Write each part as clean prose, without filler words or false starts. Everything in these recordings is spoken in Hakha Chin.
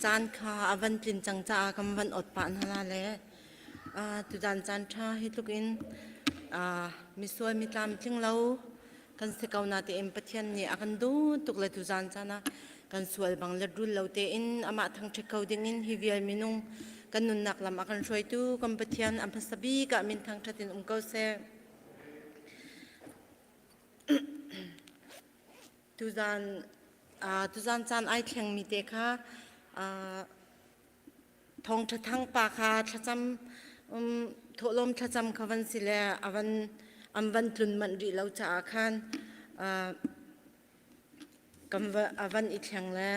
Caan kha a van tlin cang caah kan van ot pah hna la le tuzan caan ṭha hi tluk in misual mitlam tling lo kan si ko na tein Pathian nih a kan duh tuk le tuzan caan ah kan sual bang let rul lo tein amah thangṭhat ko dingin hi vial minung kan nunnak lam a kan hruaitu kan Pathian a hmasa bik ah min thangṭhat in um ko seh. Tuzan tuzan caan ai thlengmi te kha thawngṭha thang pa kha thlacam thawhlawm thlacam kha van si le a van an van tlun manh rih lo caah khan kan va a van i thleng le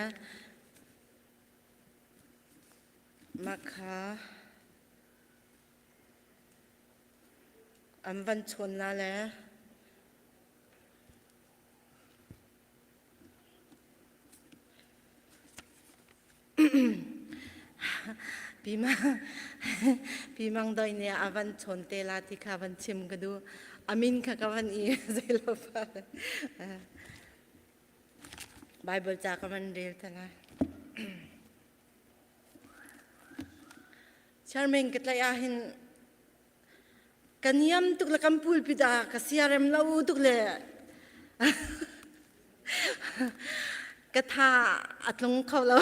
mah kha an van chawn la le Pi Mang Doi nih a van chawn te la ti kha van chim ka duh. A min kha ka van i zeilo fa. Bible ca ka van rel te lai. Chairman ka tlaih ah hin Ka niam tuk le kan pulpit ah ka siarem lo tuk le ka tha a tlung kho lo.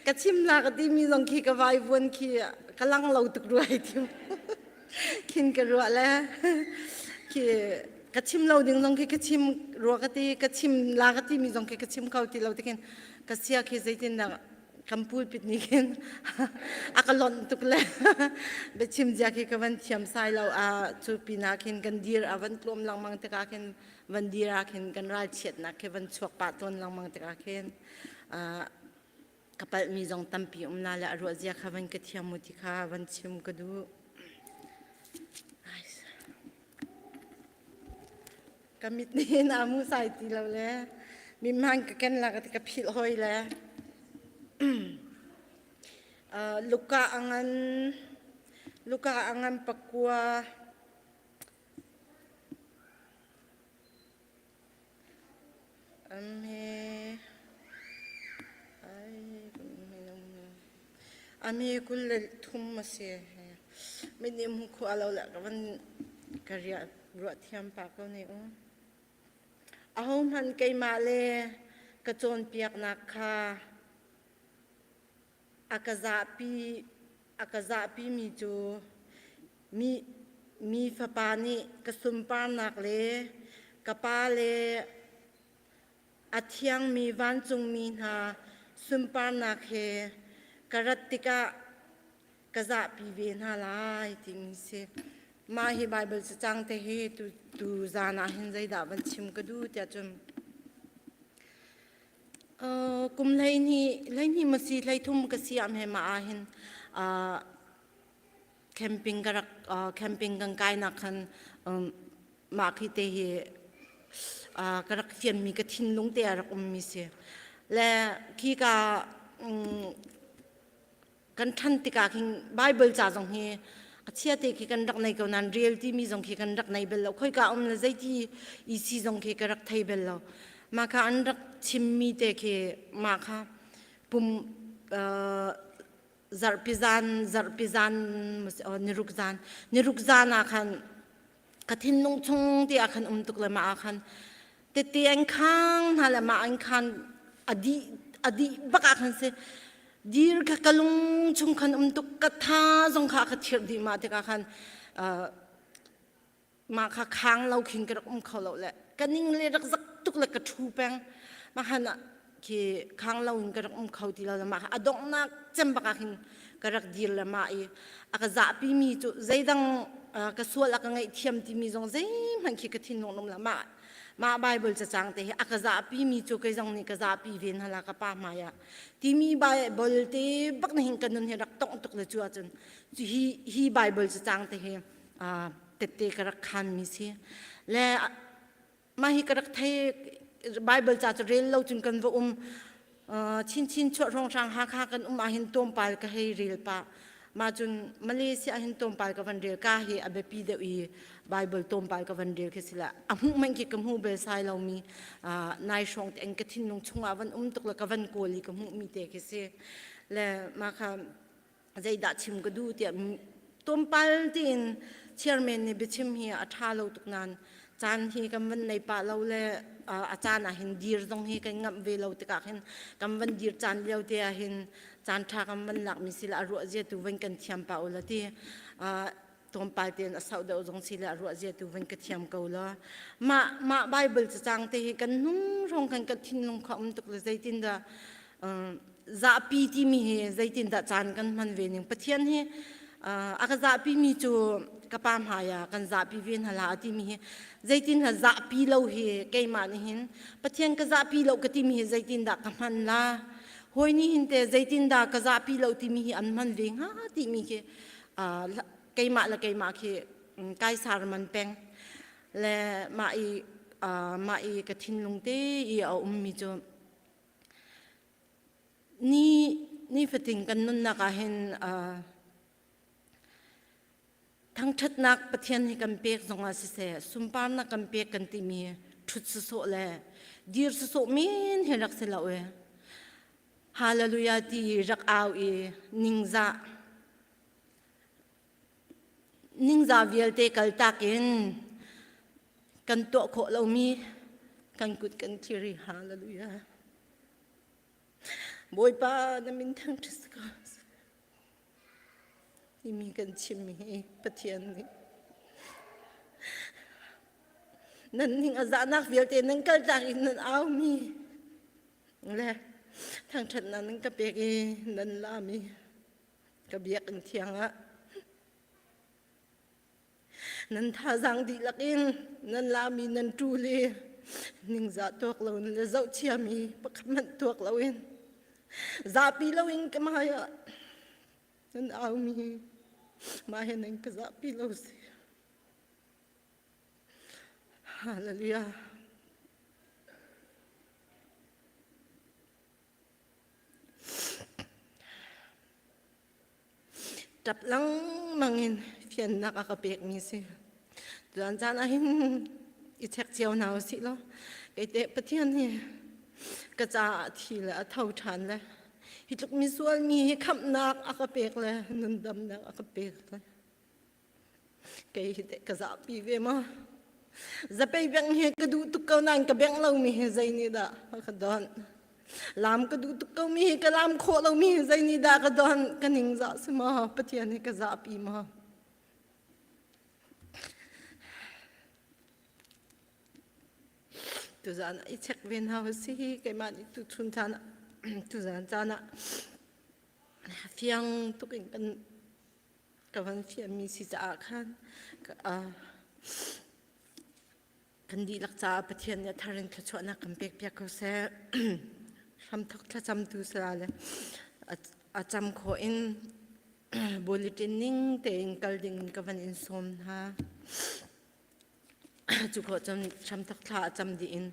ka chim la ka timi zong khi ka vaivuan khi ka lang lo tuk ruai tim khin ka ruah le khi ka chim lo ding zong khi ka chim rua ka ti ka chim la ka timi zong khi ka chim kho ti lo tikin ka sia khi zeitindah kan pulpit nih khin a ka lonh tuk le biachim zia khi ka van thiam sai lo a cu pinah khin kan dir a van tlawm lengmang tikah khin van dir ah khin kan ralchiatnak khi van chuak pah tawn lengmang tikah khin ka palhmi zong tampi um na le a ruah zia kha van ka thiam mu ti kha van chim ka duh. Ka mit nih na mu sai ti lo le mimhang ka ken la ka ti ka philh hoi le Luka angan Luka angan pakua Ame ai ame 23 a si mit nih hmu khua lo le ka van ka riah ruah thiam pah ko ne u. Ahohmanh keimah le ka cawnpiaknak kha a ka zahpi a ka zahpimi cu mi mi fapa nih ka sunparnak le ka pa le a thiangmi vancungmi hna sunparnak he ka rat tikah ka zahpi ve hna lai timi si. Mah hi Baibal cacang te hi tu, tu zan ah hin zeidah van chim ka duh tiah cun uh, kum 12 12 ma si 13 ka si am he ma ah hin uh, camping ka rak uh, camping kan kai nak khan um, mah khi te hi uh, ka rak fianmi ka thinlung te a rak ummi si le khi ka um, kan ṭhan tikah khin Bible ca zong hi a chia te khi kan rak nei ko nain rel timi zong khi kan rak nei bel lo khoika um le zeiti ec zong khi ka rak thei bel lo mah kha an rak chimmi te khi mah kha pum zarhpi zan zarhpi zan niruk zan niruk zan ah khan ka thinlung chung ti ah khan um tuk le mah ah khan tete an khang hna le mah an khan a dih a dih bak ah khan si dir kha ka lung chung khan um tuk ka tha zong kha ka thirh dih mah tikah khan mah kha khang lo khin ka rak um kho lo le ka ning le rak zak tuk le ka ṭhu peng mah khan khi khang lo in ka rak um kho ti lo le mah kha a donghnak cem bak ah khin ka rak dir le mah i a ka zahpi mi cu zeidang ka sual a ka ngaihthiam timi zong zeihmanh khi ka thinlung um la mah mah Bible cacang te hi a ka zahpi mi cu kei zong nih ka zahpi ve hna la ka pa hmai ah timi Bible te bak na hin ka nun hi rak tongh tuk le cu ahcun hi hi Bible cacang te hi tette ka rak khan mi si le Mah hi ka rak thei Bible ca cu rel lo cun kan va um chinchin chuah hrawnghrang Hakha kan um ahhin tlawmpal ka hei rel pah. Mah cun Malaysia ahhin tlawmpal ka van rel ka hi a biapi deuh i. Bible tlawmpal ka van rel khi si la a hmuh hmanh khi ka hmu bel sai lomi nai hrawng te ka thinlung chungah van um tuk le ka van kawl i ka hmuh mi te khi si le mah kha zeidah chim ka duh tiah tlawmpal tiin chairman nih biachim hi a ṭha lo tuk nain caan hi kan van nei pah lo le a caan ah hin dir zong hi kan ngamh ve lo tikah hin kan van dir caan lio te ah hin caan ṭha kan van lak mi si le a ruah zia tu van kan thiam pah u la ti tlawmpal tein a sauh deuh zong si le a ruah zia tu van ka thiam ko la mah mah Bible cacang te hi kan hnung hrawng kan kan thinlung kha um tuk le zeitindah zahpi timi hi zeitindah caan kan hman ve ning Pathian hi a ka zahpi mi cu ka pa hmai ah kan zahpi ve hna la timi hi zeitindah zahpi lo hi keimah nih hin Pathian ka zahpi lo ka timi hi zeitindah ka hman la hawi nih hin te zeitindah ka zahpi lo timi hi an hman ve hnga timi khi keimah le keimah khi kai sarman peng le mah i mah i ka thinlung te i a ummi cu Ni nifatin kan nunnak ah hin thangṭhatnak Pathian hi kan pek zongah siseh, sunparnak kan pek kan timi ṭhut sawsawh le dir sawsawh men hi rak si lo i Hallelujah ti rak au i ningzah ningzah vialte kaltak in kan tuah khawh lomi kan kut kan thir i hallelujah Bawipa na min thangṭhat ko timi kan chimmi hi Pathian nih nan ning a zahnak vialte nan kaltak in nan aumi le thangṭhatnak nan ka pek i nan lami ka biakinn thiang ah Nan thazaang dihlak in nan lami nan ṭul i ningzah tuak loin le zohchiami pakhat hmanh tuak loin zapi loin ka hmai ah nan aumi mah he nan ka zahpi lo si. Hallelujah. Ṭap lengmang in fiannak a ka pekmi si. Tuan caan ah hin i check cio hna usih law kei teh Pathian hi ka caah thi le a tho ṭhan le hi tluk misual mi hi khamhnak a ka pek le nundamnak a ka pek le Kei hi teh ka zahpi ve maw? Zapei bengh hi ka duh tuk ko nain ka bengh lomi hi zei nih dah a ka donh? Lam ka duh tuk komi hi ka lam khawh lomi hi zei nih dah ka donh? Ka ningzah si maw? Pathian hi ka zahpi maw? Tuzaan ah i check ve hna usih keimah nih tuchun caan ah tuzaan caan ah fiang tuk in kan ka van fianmi si caah khan kan dihlak caah Pathian nih a thar in thluachuahnak kan pekpiak ko seh. Hramthok thlacamtu sala le a cam khawh in bulletin ning tein kal ding in ka van in sawm hna. Cu khawh cun hramthok thla a cam dih in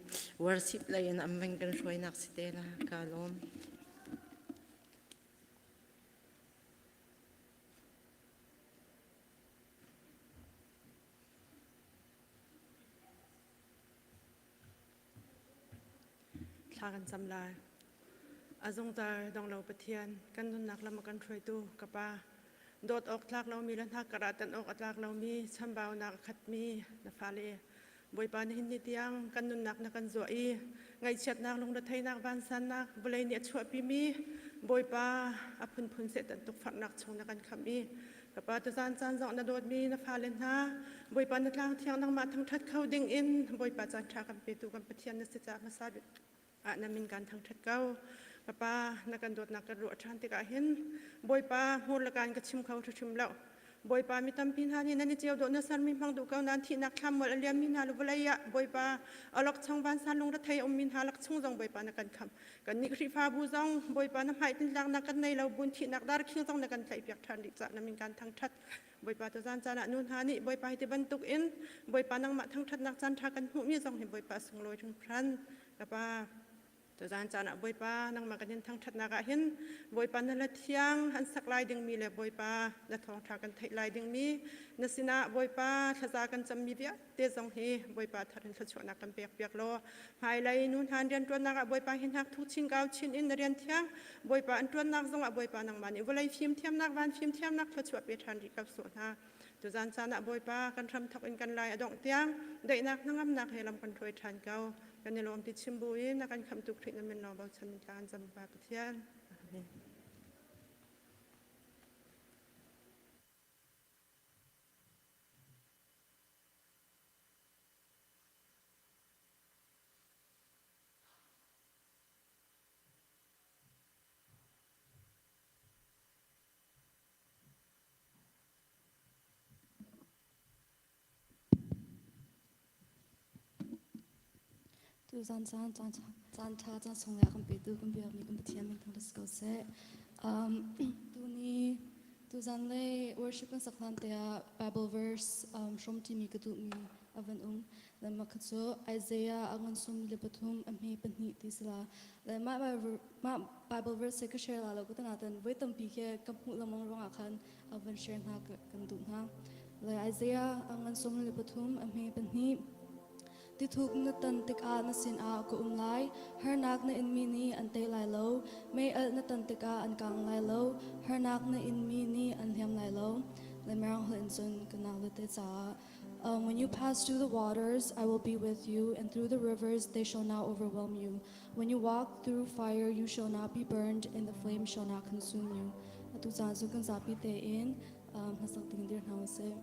worship lei in an van kan hruainak si te la ka lawm. Thla kan cam lai. A zungzal donglo Pathian, kan nunnak lam a kan hruaitu ka Pa, dawt awk tlak lomi le hnak karah tan awk a tlak lomi chambaunak a khatmi na fale Bawipa nihin ni tiang kan nunnak na kan zuah i ngaihchiatnak lungretheihnak vansannak vawlei nih a chuahpimi Bawipa a phunphun Satan tukforhnak chung na kan khamh i ka Pa tuzaan caan zong na dawtmi na fale hna Bawipa na tlang thiang nangmah thangṭhat kho ding in Bawipa caan ṭha kan petu kan Pathian na si caah hmasa bik ah na min kan thangṭhat ko. Ka Pa na kan dawtnak kan ruah ṭhan tikah hin Bawipa hmur le kaan ka chim kho hrimhrim lo. Bawipa mi tampi hna nih nan i ceu dawh na sermi hmang duh ko nain thihnak thlam-mual a liammi hna le vawlei ah Bawipa awlok chong vansan lungrethei a ummi hna lak chung zong Bawipa na kan khamh. Kannih Khrihfabu zong Bawipa na hmai tintlaknak kan nei lo bun thihnak darkhing zong na kan tlaihpiak ṭhan rih caah na min kan thangṭhat. Bawipa tuzaan caan ah nu hna nih Bawipa hi ti bantuk in Bawipa nangmah thangṭhatnak caan ṭha kan hmuhmi zong hi Bawipa sunglawi hringhran. Ka Pa. Tuzan caan ah Bawipa nangmah kan in thangṭhatnak ah hin Bawipa na hla thiang an sak lai dingmi le Bawipa na thawngṭha kan theih lai dingmi na sinah Bawipa thlaza kan cammi vialte zong hi Bawipa thar in thluachuahnak kan pek piak law hmailei nu hna rianṭuannak ah Bawipa hi hnak thu chin kau chin in na rian thiang Bawipa an ṭuannak zong ah Bawipa nangmah nih vawlei fimthiamnak van fimthiamnak thluachuah pe ṭhan rih ko sawh hna. Tuzan caan ah Bawipa kan hramthok in kan lai a dongh tiang daihnak hnangamnak he lam kan hruai ṭhan ko. Kan i lawm ti chim bu in na kan khamhtu Khrih na min lawng bochan in thla kan cam Pa Pathian. Amen. Tuzan caan caan ṭha caan sung le a kan petu kan biakmi kan Pathian min thangṭhat si ko seh. Tuni tuzan le worship kan sak hlan te ah Bible verse hrawm ṭimi ka duhmi a van um. Le mah kha cu Isaiah a ngan sum le pathum a hme pahnih ti si la. Le mah mah Bible verse ka share la lo ka naten voi tampi khi ka hmuh lengmang ruangah khan a van share hna kan duh hna. Le Isaiah a ngan sum le pathum a hme pahnih Tithuk na tan tikah na sinah ka um lai. Harnak na inmi nih an tei lai lo. Mei alh na tan tikah an kang lai lo. Harnak na inmi nih an hliam lai lo. Le Mirang holh in cun ka nau le te caah When you pass through the waters, I will be with you, and through the rivers, they shall not overwhelm you. When you walk through fire, you shall not be burned, and the flame shall not consume you. Atu caan cu kan zapi tein hmasak ding dir hna usih.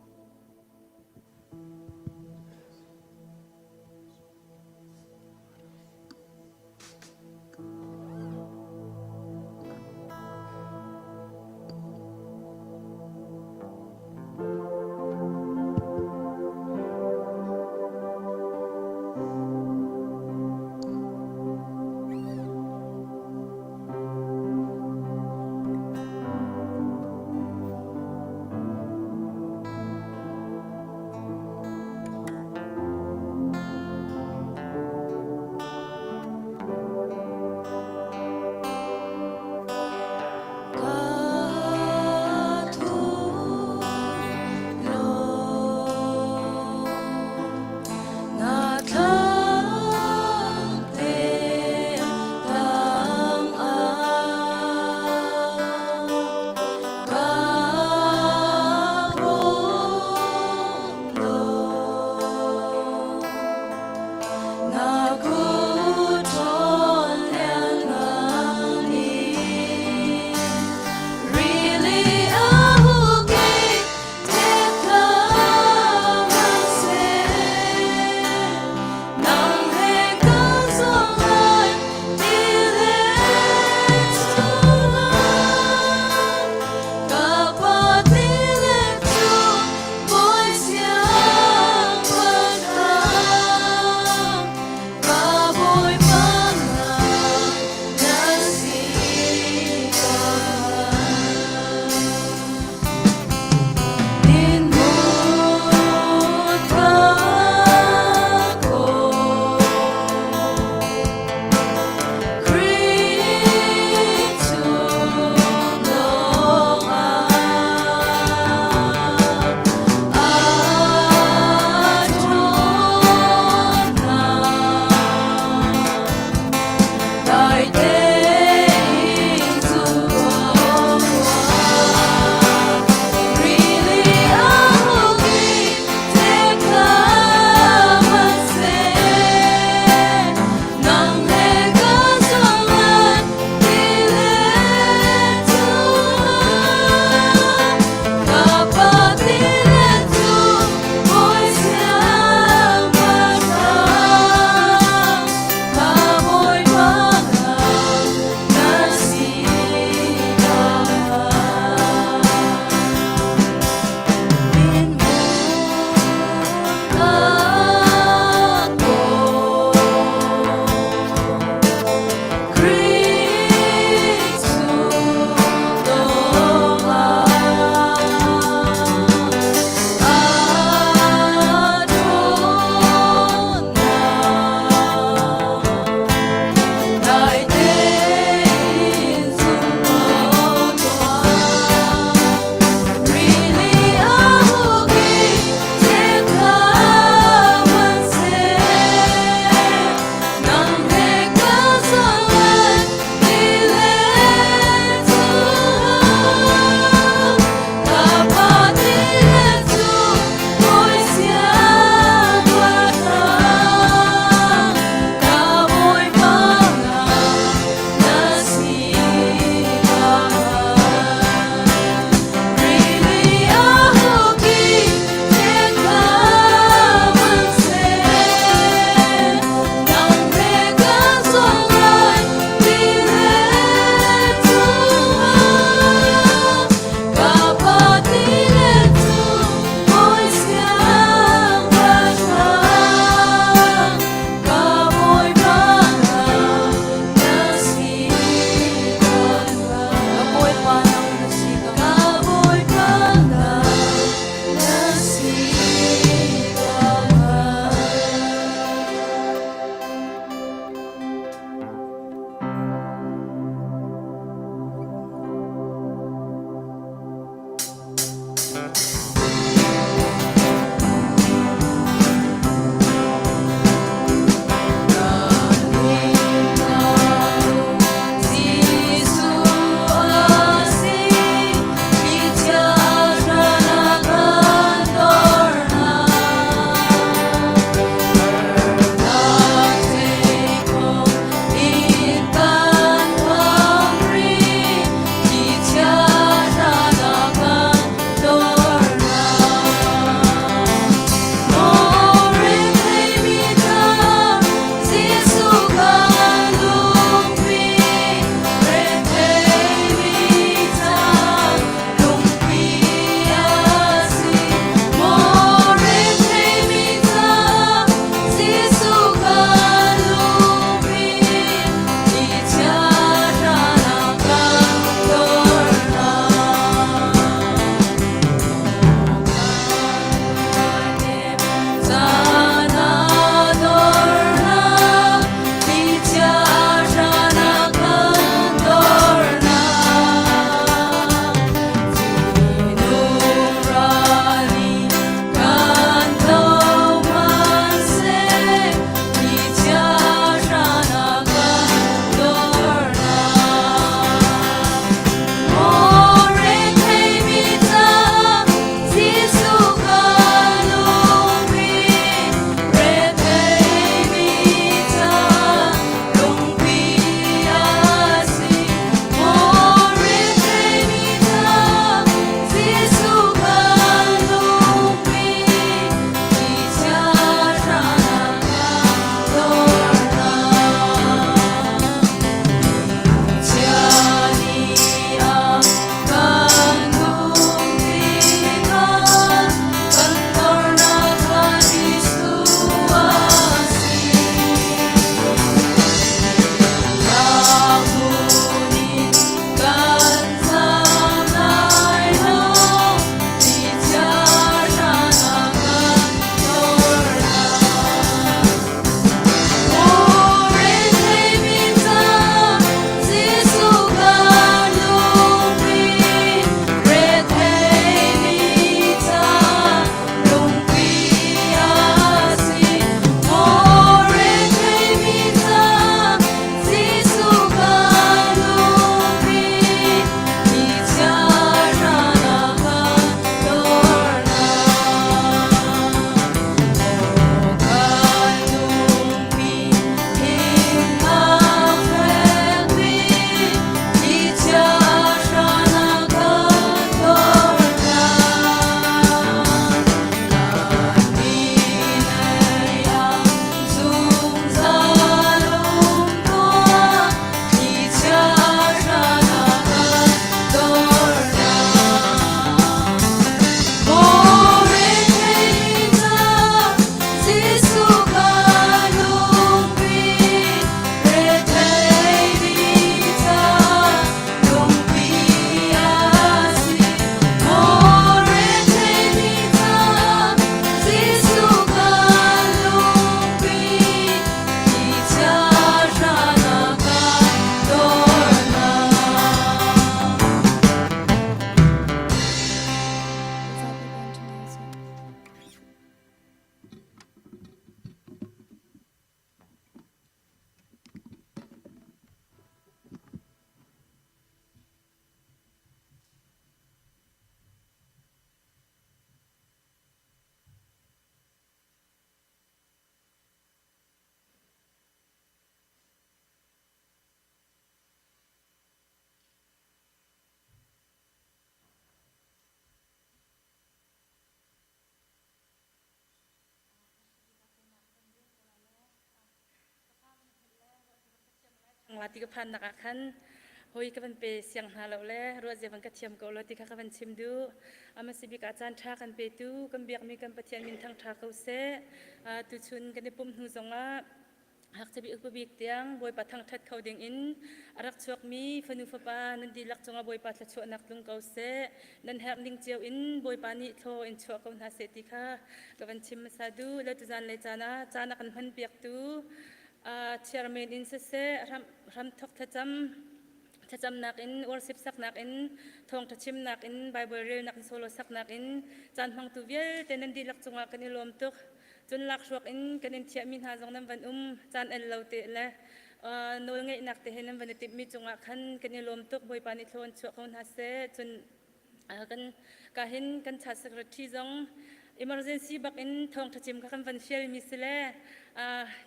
ti ka phan nak ah khan hoi ka van pe siang hna lo le ruah zia van ka thiam ko lo ti kha ka van chim duh. Ama si bik ah caan ṭha kan petu kan biakmi kan Pathian min thang ṭha ko seh. Tuchun kan i pumh hnu zongah Ngakchia bik upa bik tiang Bawipa thangṭhat kho ding in a rak chuakmi fanu fapa nan dihlak cungah Bawipa thluachuahnak tlung ko seh. Nan herh ning cio in Bawipa nih thlaw in chuah ko hna seh ti kha ka van chim hmasa duh. Le tuzan le caan ah caan a kan hman piaktu chairman in siseh hramthok thlacam thlacamnak in worship saknak in thawngṭha chimnak in Bible relnak in solo saknak in caan hmangtu vialte nan dihlak cungah kan i lawm tuk. Cun lakhruak in kan in thiahmi hna zong nan van um caan el lo te le nawlngeihnak te he nan van i timhmi cungah khan kan i lawm tuk. Bawipa nih thlaw an chuah ko hna seh. Cun kan ka hin kan chat secretary zong emergency bak in thawngṭha chim kha kan van fialmi si le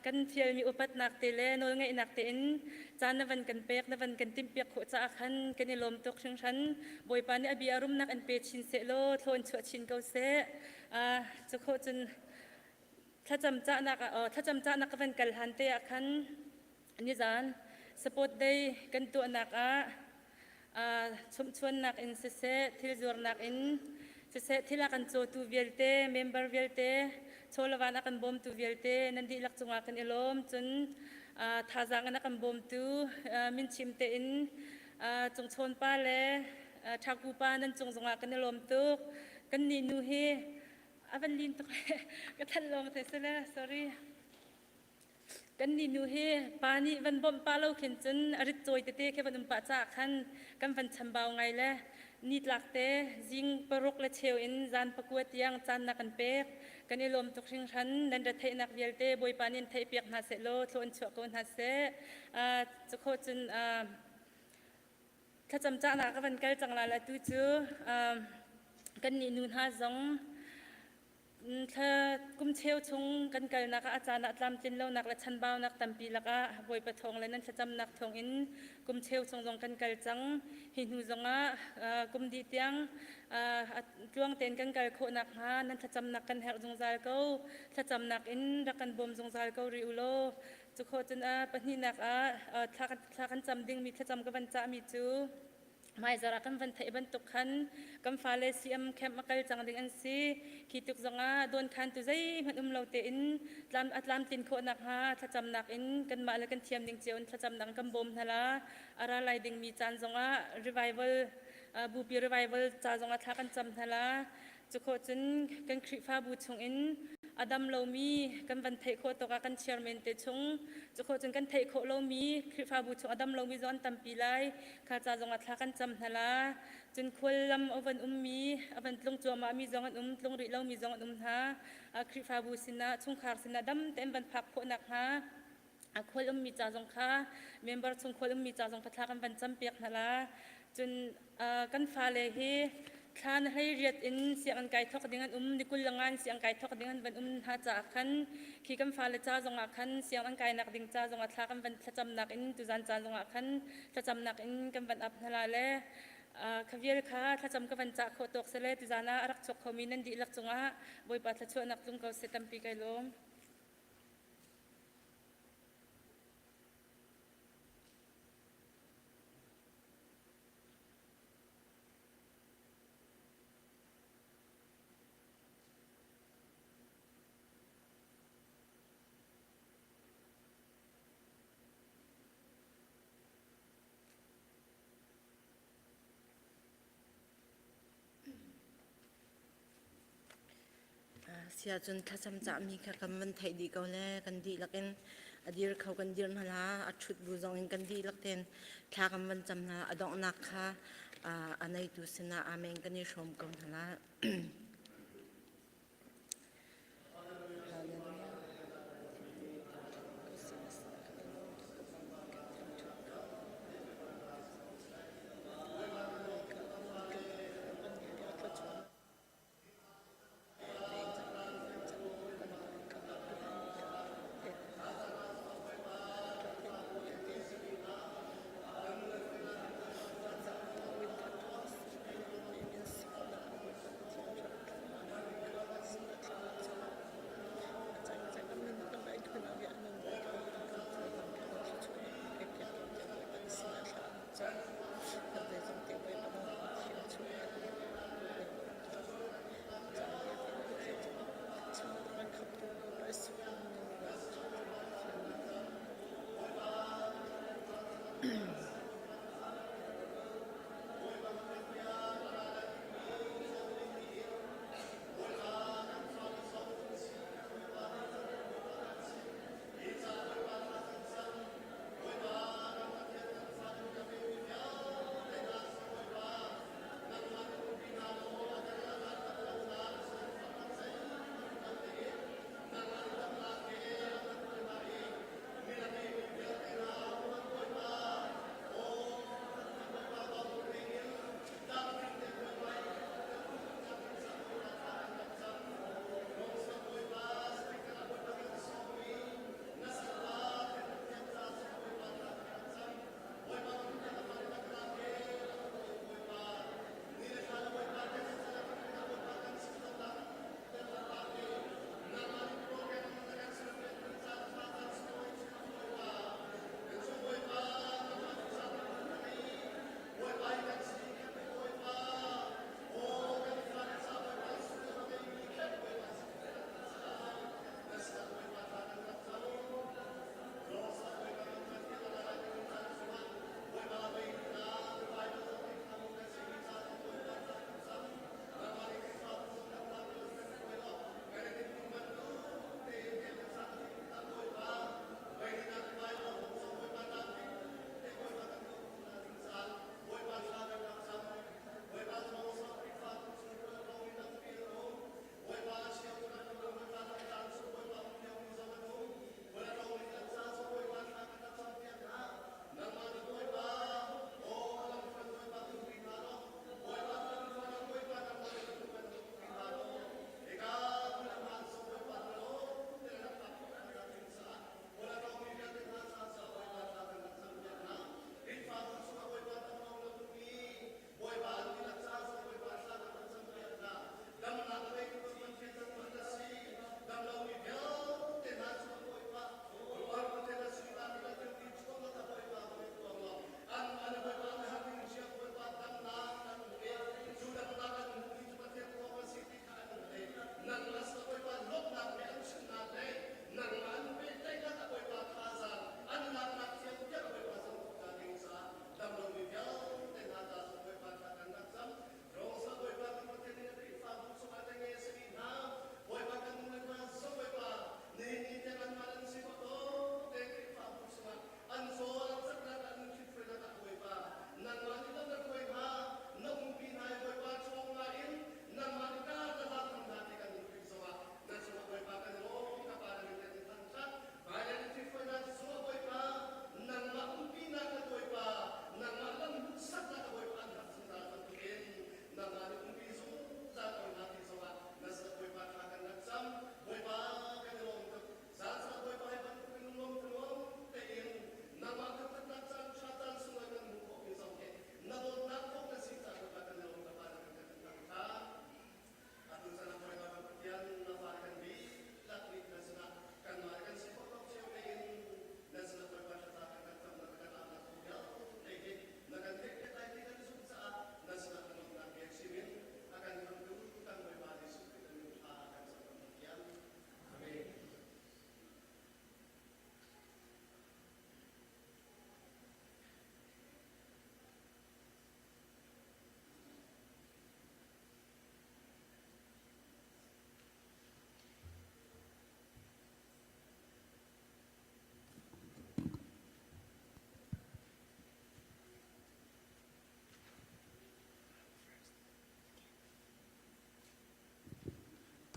kan fialmi upatnak te le nawlngeihnak te in caan na van kan pek na van kan timhpiak khawh caah khan kan i lawm tuk hringhran. Bawipa nih a bia rumnak an pe chin seh law thlaw in chuah chin ko seh. Cu khawh cun thlacam cahnak ah thlacam cahnak ka van kal hlan te ah khan nizan support day kan tuahnak ah chumhchuannak in siseh thil zuarnak in siseh thil a kan cawtu vialte member vialte chawlavan a kan bawmtu vialte nan dihlak cungah kan i lawm. Cun thazaang in a kan bawmtu minchim tein cungchawn pa le Thaku pa nan cung zongah kan i lawm tuk. Kan nih nu hi a van lin tuk le ka thanh lawng te si le sorry. Kan nih nu hi pa nih van bawmh pa lo khin cun a rit cawi tete khi van um pah caah khan kan van chambau ngai le nitlak te zing paruk le cheu in zan pakua tiang caan na kan pek. Kan i lawm tuk hringhran. Nan retheihnak vialte Bawipa nih in theihpiak hna seh law thlaw in chuah ko hna seh. Cu khawh cun Thlacam cahnak ka van kal cang lai atu cu kannih nu hna zong thla kum cheu chung kan kalnak ah a caan ah tlamtlin lonak le chanbaunak tampi lakah Bawipa thawng le nan thlacamnak thawng in kum cheu chung zong kan kal cang. Hi hnu zongah kum dih tiang tluang tein kan kal khawh nakhnga nan thlacamnak kan herh zungzal ko. Thlacamnak in rak kan bawm zungzal ko rih u law. Cu khawh cun a pahnihnak ah thla kan cam dingmi thlacam ka van cahmi cu hmaizarh ah kan van theih bantuk khan kan fale CM camp a kal cang ding an si. Khi tuk zongah dawnkhantu zeihmanh um lo tein tlam a tlamtlin khawh nakhnga thlacamnak in kanmah le kan thiam ning cio in thlacamnak in kan bawm hna la. A ra lai dingmi caan zongah revival bupi revival ca zongah thla kan cam hna la. Cukhawh cun kan Khrihfabu chungin a dam lomi kan van theih khawh tawk ah kan chairman te chung cukhawh cun kan theih khawh lomi Khrihfabu chung a dam lomi zong an tampi lai. Kha ca zongah thla kan cam hna la. Cun khuallam a van ummi, a van tlung cuahmahmi zong an um, tlung rih lomi zong an um hna. Khrihfabu sinah, chungkhar sinah dam tein van phak khawh nakhnga a khual ummi ca zong kha member chung khual ummi ca zong kha thla kan van campiak hna la. Cun kan fale hi thla na hlei riat in sianginn kai thawk ding an um ni kul le ngan siang kai thawk ding an van um hna caah khan khi kan fale ca zongah khan sianginn kainak ding ca zongah thla kan van thlacamnak in tuzan caan zongah khan thlacamnak in kan van ap hna la le kha vial kha thlacam ka van cah khawh tawk sele tuzan ah a rak chuak khomi nan dihlak cungah Bawipa thluachuahnak tlung ko seh tampi kai lawm. Sia cun thlacam cahmi kha kan van theih dih ko le kan dihlak in a dir kho kan dir hna la a ṭhut bu zong in kan dihlak tein thla kan van cam hna a donghnak kha a neitu sinah amen kan i hrawm ko hna la.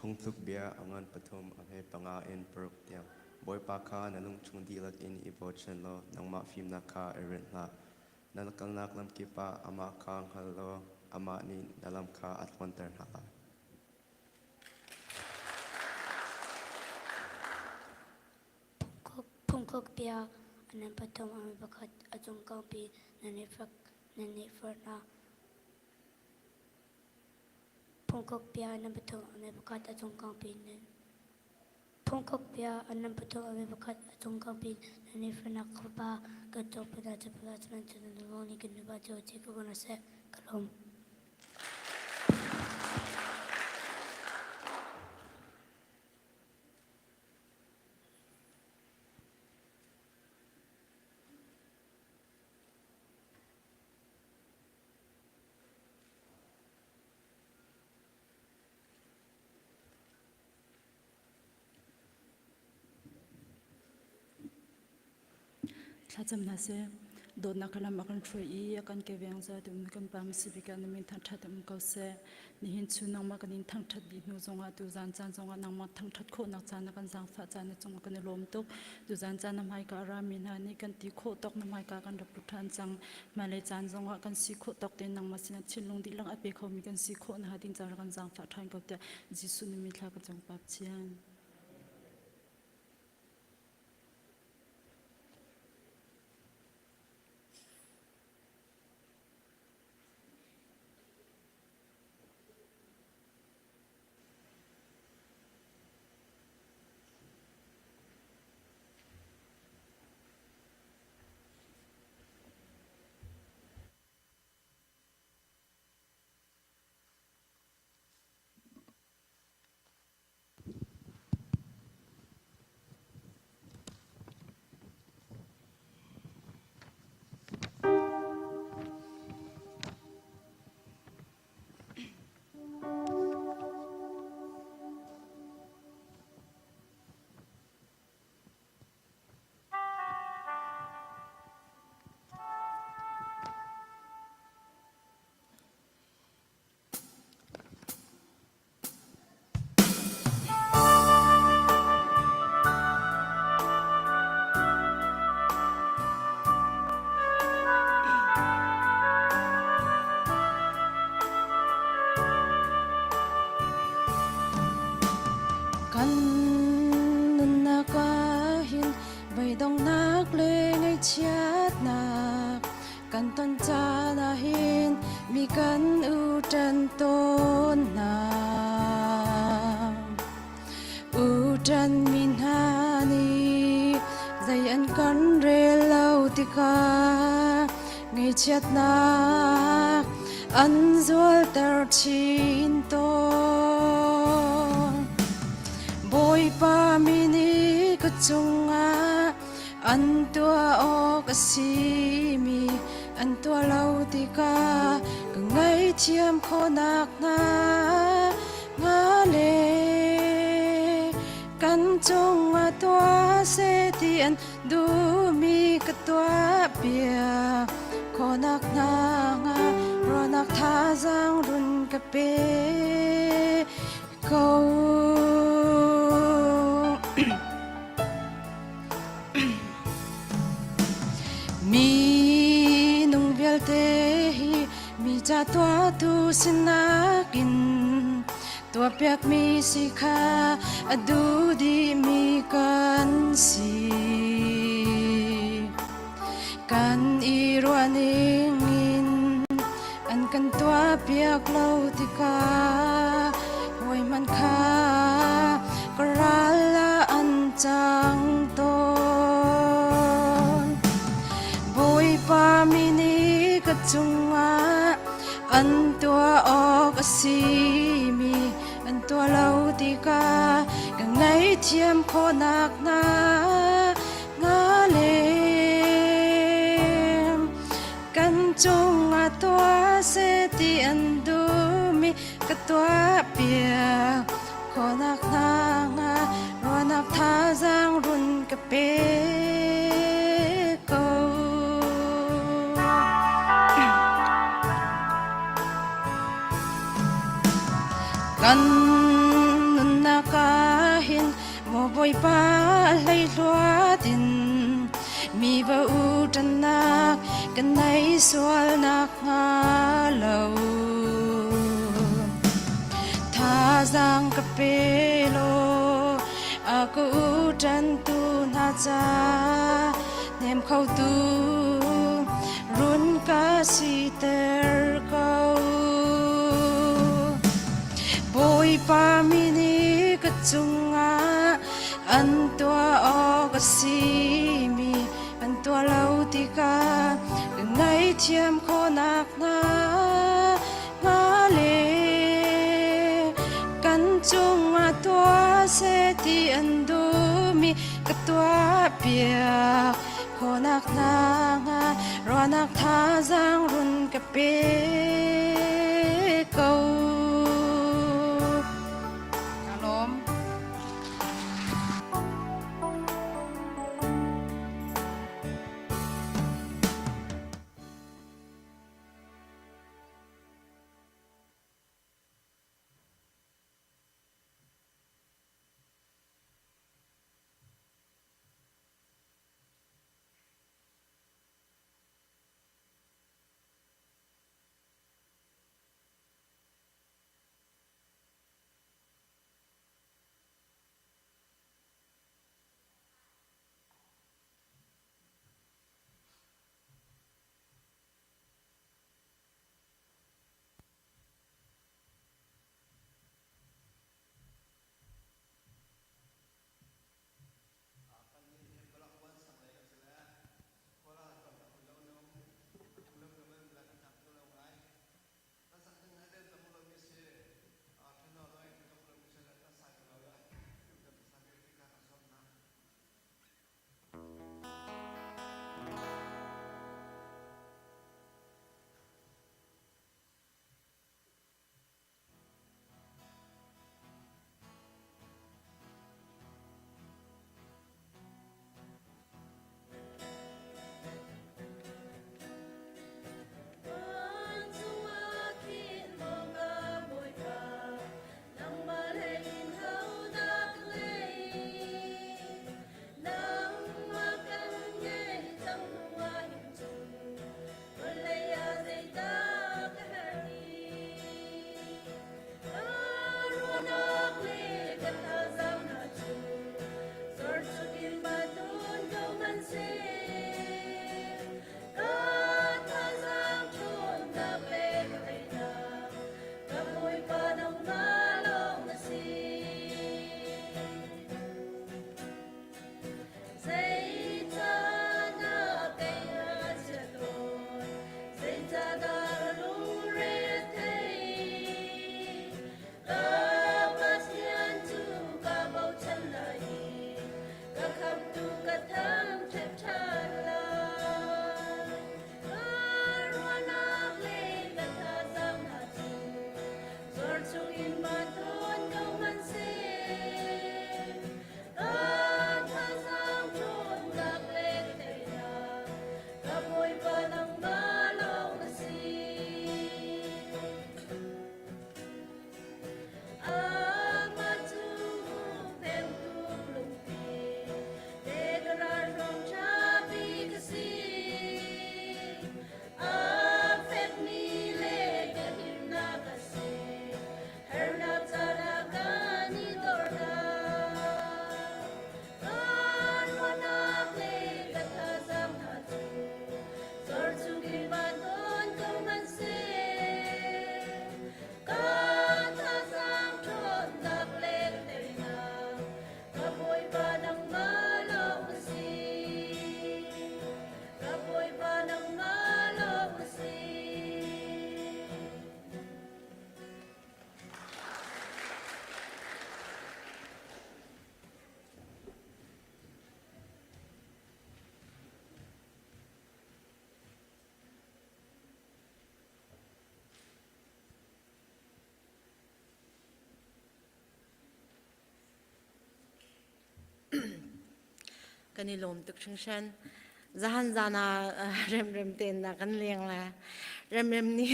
Phungthluk bia a ngan pathum a hme panga in paruk tiang. Bawipa kha na lungchung dihlak in i bochan law nangmah fimnak kha i rinh hlah. Na kalnak lamkip ah amah kha hngal law amah nih na lam kha a tluanter hna lai. Phungkhok bia a nan pathum a mi pakhat a cung kangpi nan i fak nan i forhnak. Phungkhok bia a nan pathum a mi pakhat a cung kangpi nan Phungkhok bia a nan pathum a mi pakhat a cung kangpi nan i forhnak khuapa kan cawk pina chapala chaman chun nan ni kan nupa cio che ko na seh ka lawm. Thlacam hna seh. Dawtnak lam a kan hruai i a kan keveng za tu kan pa Masibik ah na min thangṭhat um ko seh. Nihin chun nangmah kan in thangṭhat dih hnu zongah tu zan caan zongah nangmah thangṭhat khawhnak caan na kan zaangfah caan na cungah kan i lawm tuk. Tu zan caan na hmaika a rami hna nih kan ti khawh tawk na hmaika kan rak put ṭhan cang. Hmailei caan zongah kan si khawh tawk tein nangmah sinah thinlung dihlak a pe khomi kan si khawh na ding caan kan zaangfah ṭhan ko tiah Jesuh nih min thla ka cang pap chian. Kan nunnak ah hin beidonghnak le ngaihchiatnak kan ton caan ah hin mi kan u ṭan tawn hna. U ṭanmi hna nih zei an kan rel lo tikah ngaihchiatnak an zualter chin tawn. Bawipa mi nih ka cungah an tuah awk a simi an tuah lo tikah ka ngaihthiam khawhnak hna hnga le kan cungah tuah seh ti an duhmi ka tuah piak khawhnak hna hnga ruahnak thazaang run ka pe ko. Minung vialte hi mi ca tuahtu sinak in tuahpiakmi si kha a duh dihmi kan si. Kan i ruahning in an kan tuahpiak lo tikah hawi hmanh kha ka ral ah an cang tawn. Bawipa mi nih ka cungah an tuah awk a simi an tuah lo tikah ka ngaihthiam khawhnak hna hnga le kan cungah tuah seh ti an duhmi ka tuah piak khawhnak hna hnga ruahnak thazaang run ka pe ko. Kan nun Mi va u ṭannak kan nei sualnak hnga lo. Thazaang ka pe law a ka u ṭantu hna ca hnem khotu run ka siter ko. Bawipa mi nih ka cungah an tuah awk a simi an tuah lo tikah ka ngaihthiam khawhnak hna hnga le kan cungah tuah seh ti an duhmi ka tuah piak khawhnak hna hnga ruahnak thazaang run ka pe ko. Ka lawm. Kan i lawm tuk hringhran. Zahan zan ah remrem tein na kan leng le remrem nih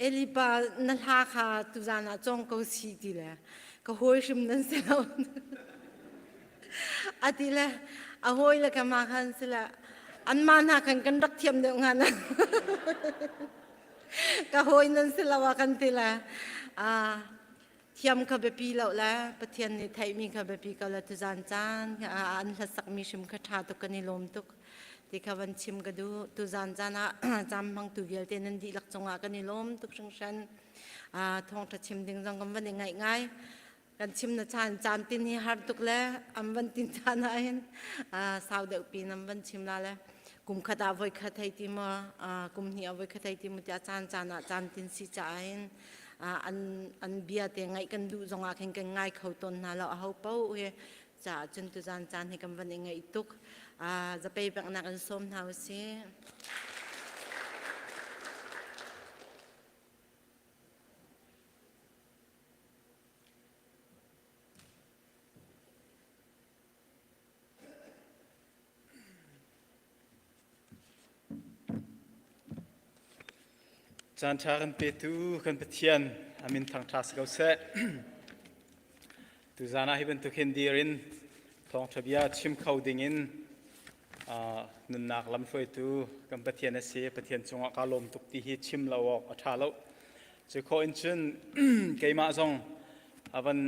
Eli pa na hla kha tuzan ah cawng ko si ti le ka hawi hrim nan si lo. Ati le a hawi le ka ma khan sila an ma hna khan kan rak thiam deuh nga na. Ka hawi nan si lo ah kan ti le thiam kha biapi lo le Pathian nih theihmi kha biapi ko le tuzan caan an hlasakmi hrim kha ṭha tuk kan i lawm tuk ti kha van chim ka duh. Tuzan caan ah caam hmangtu vialte nan dihlak cungah kan i lawm tuk hringhran. Thawngṭha chim ding zong kan van i ngaih ngai. Kan chim na caan caan tin hi har tuk le an van tin caan ah hin sau deuh pin an van chim la le kum khat ah voi khat hei ti maw kum hnih ah voi khat hei ti maw tiah caan caan ah caan tin si caah hin an an bia te ngaih kan duh zong ah khin kan ngai kho tawn hna lo aho paoh hi caah cun tuzan caan hi kan van i ngaih tuk zapei peknak in sawm hna usih. Caan ṭha kan petu kan Pathian a min thangṭha si ko seh. Tuzaan ah hi bantuk hin dir in thawngṭha bia chim kho ding in nunnak lamhruaitu kan Pathian a si. Pathian cungah kaa lawm tuk ti hi chim lo awk a ṭha lo. Cu khawh in cun keimah zong a van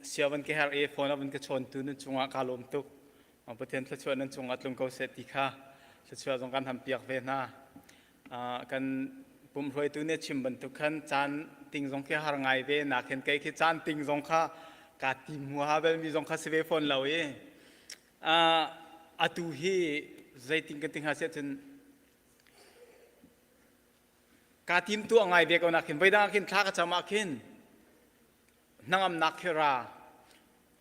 sia van ka herh i phone a van ka chawntu nan cungah kaa lawm tuk. Pathian thluachuah nan cungah tlung ko seh ti kha thluachuah zong kan hampiak ve hna. Kan pumhruaitu nih chim bantuk khan caan ting zong khi har ngai ve nak hin kei khi caan ting zong kha kaa tim huaha belmi zong kha si ve fawn lo i atu hi zeitin kan ti hnga siah cun kaa tim tuah ngai ve ko nak khin voidang ah khin thla ka cam ah khin hnangamnak khi ra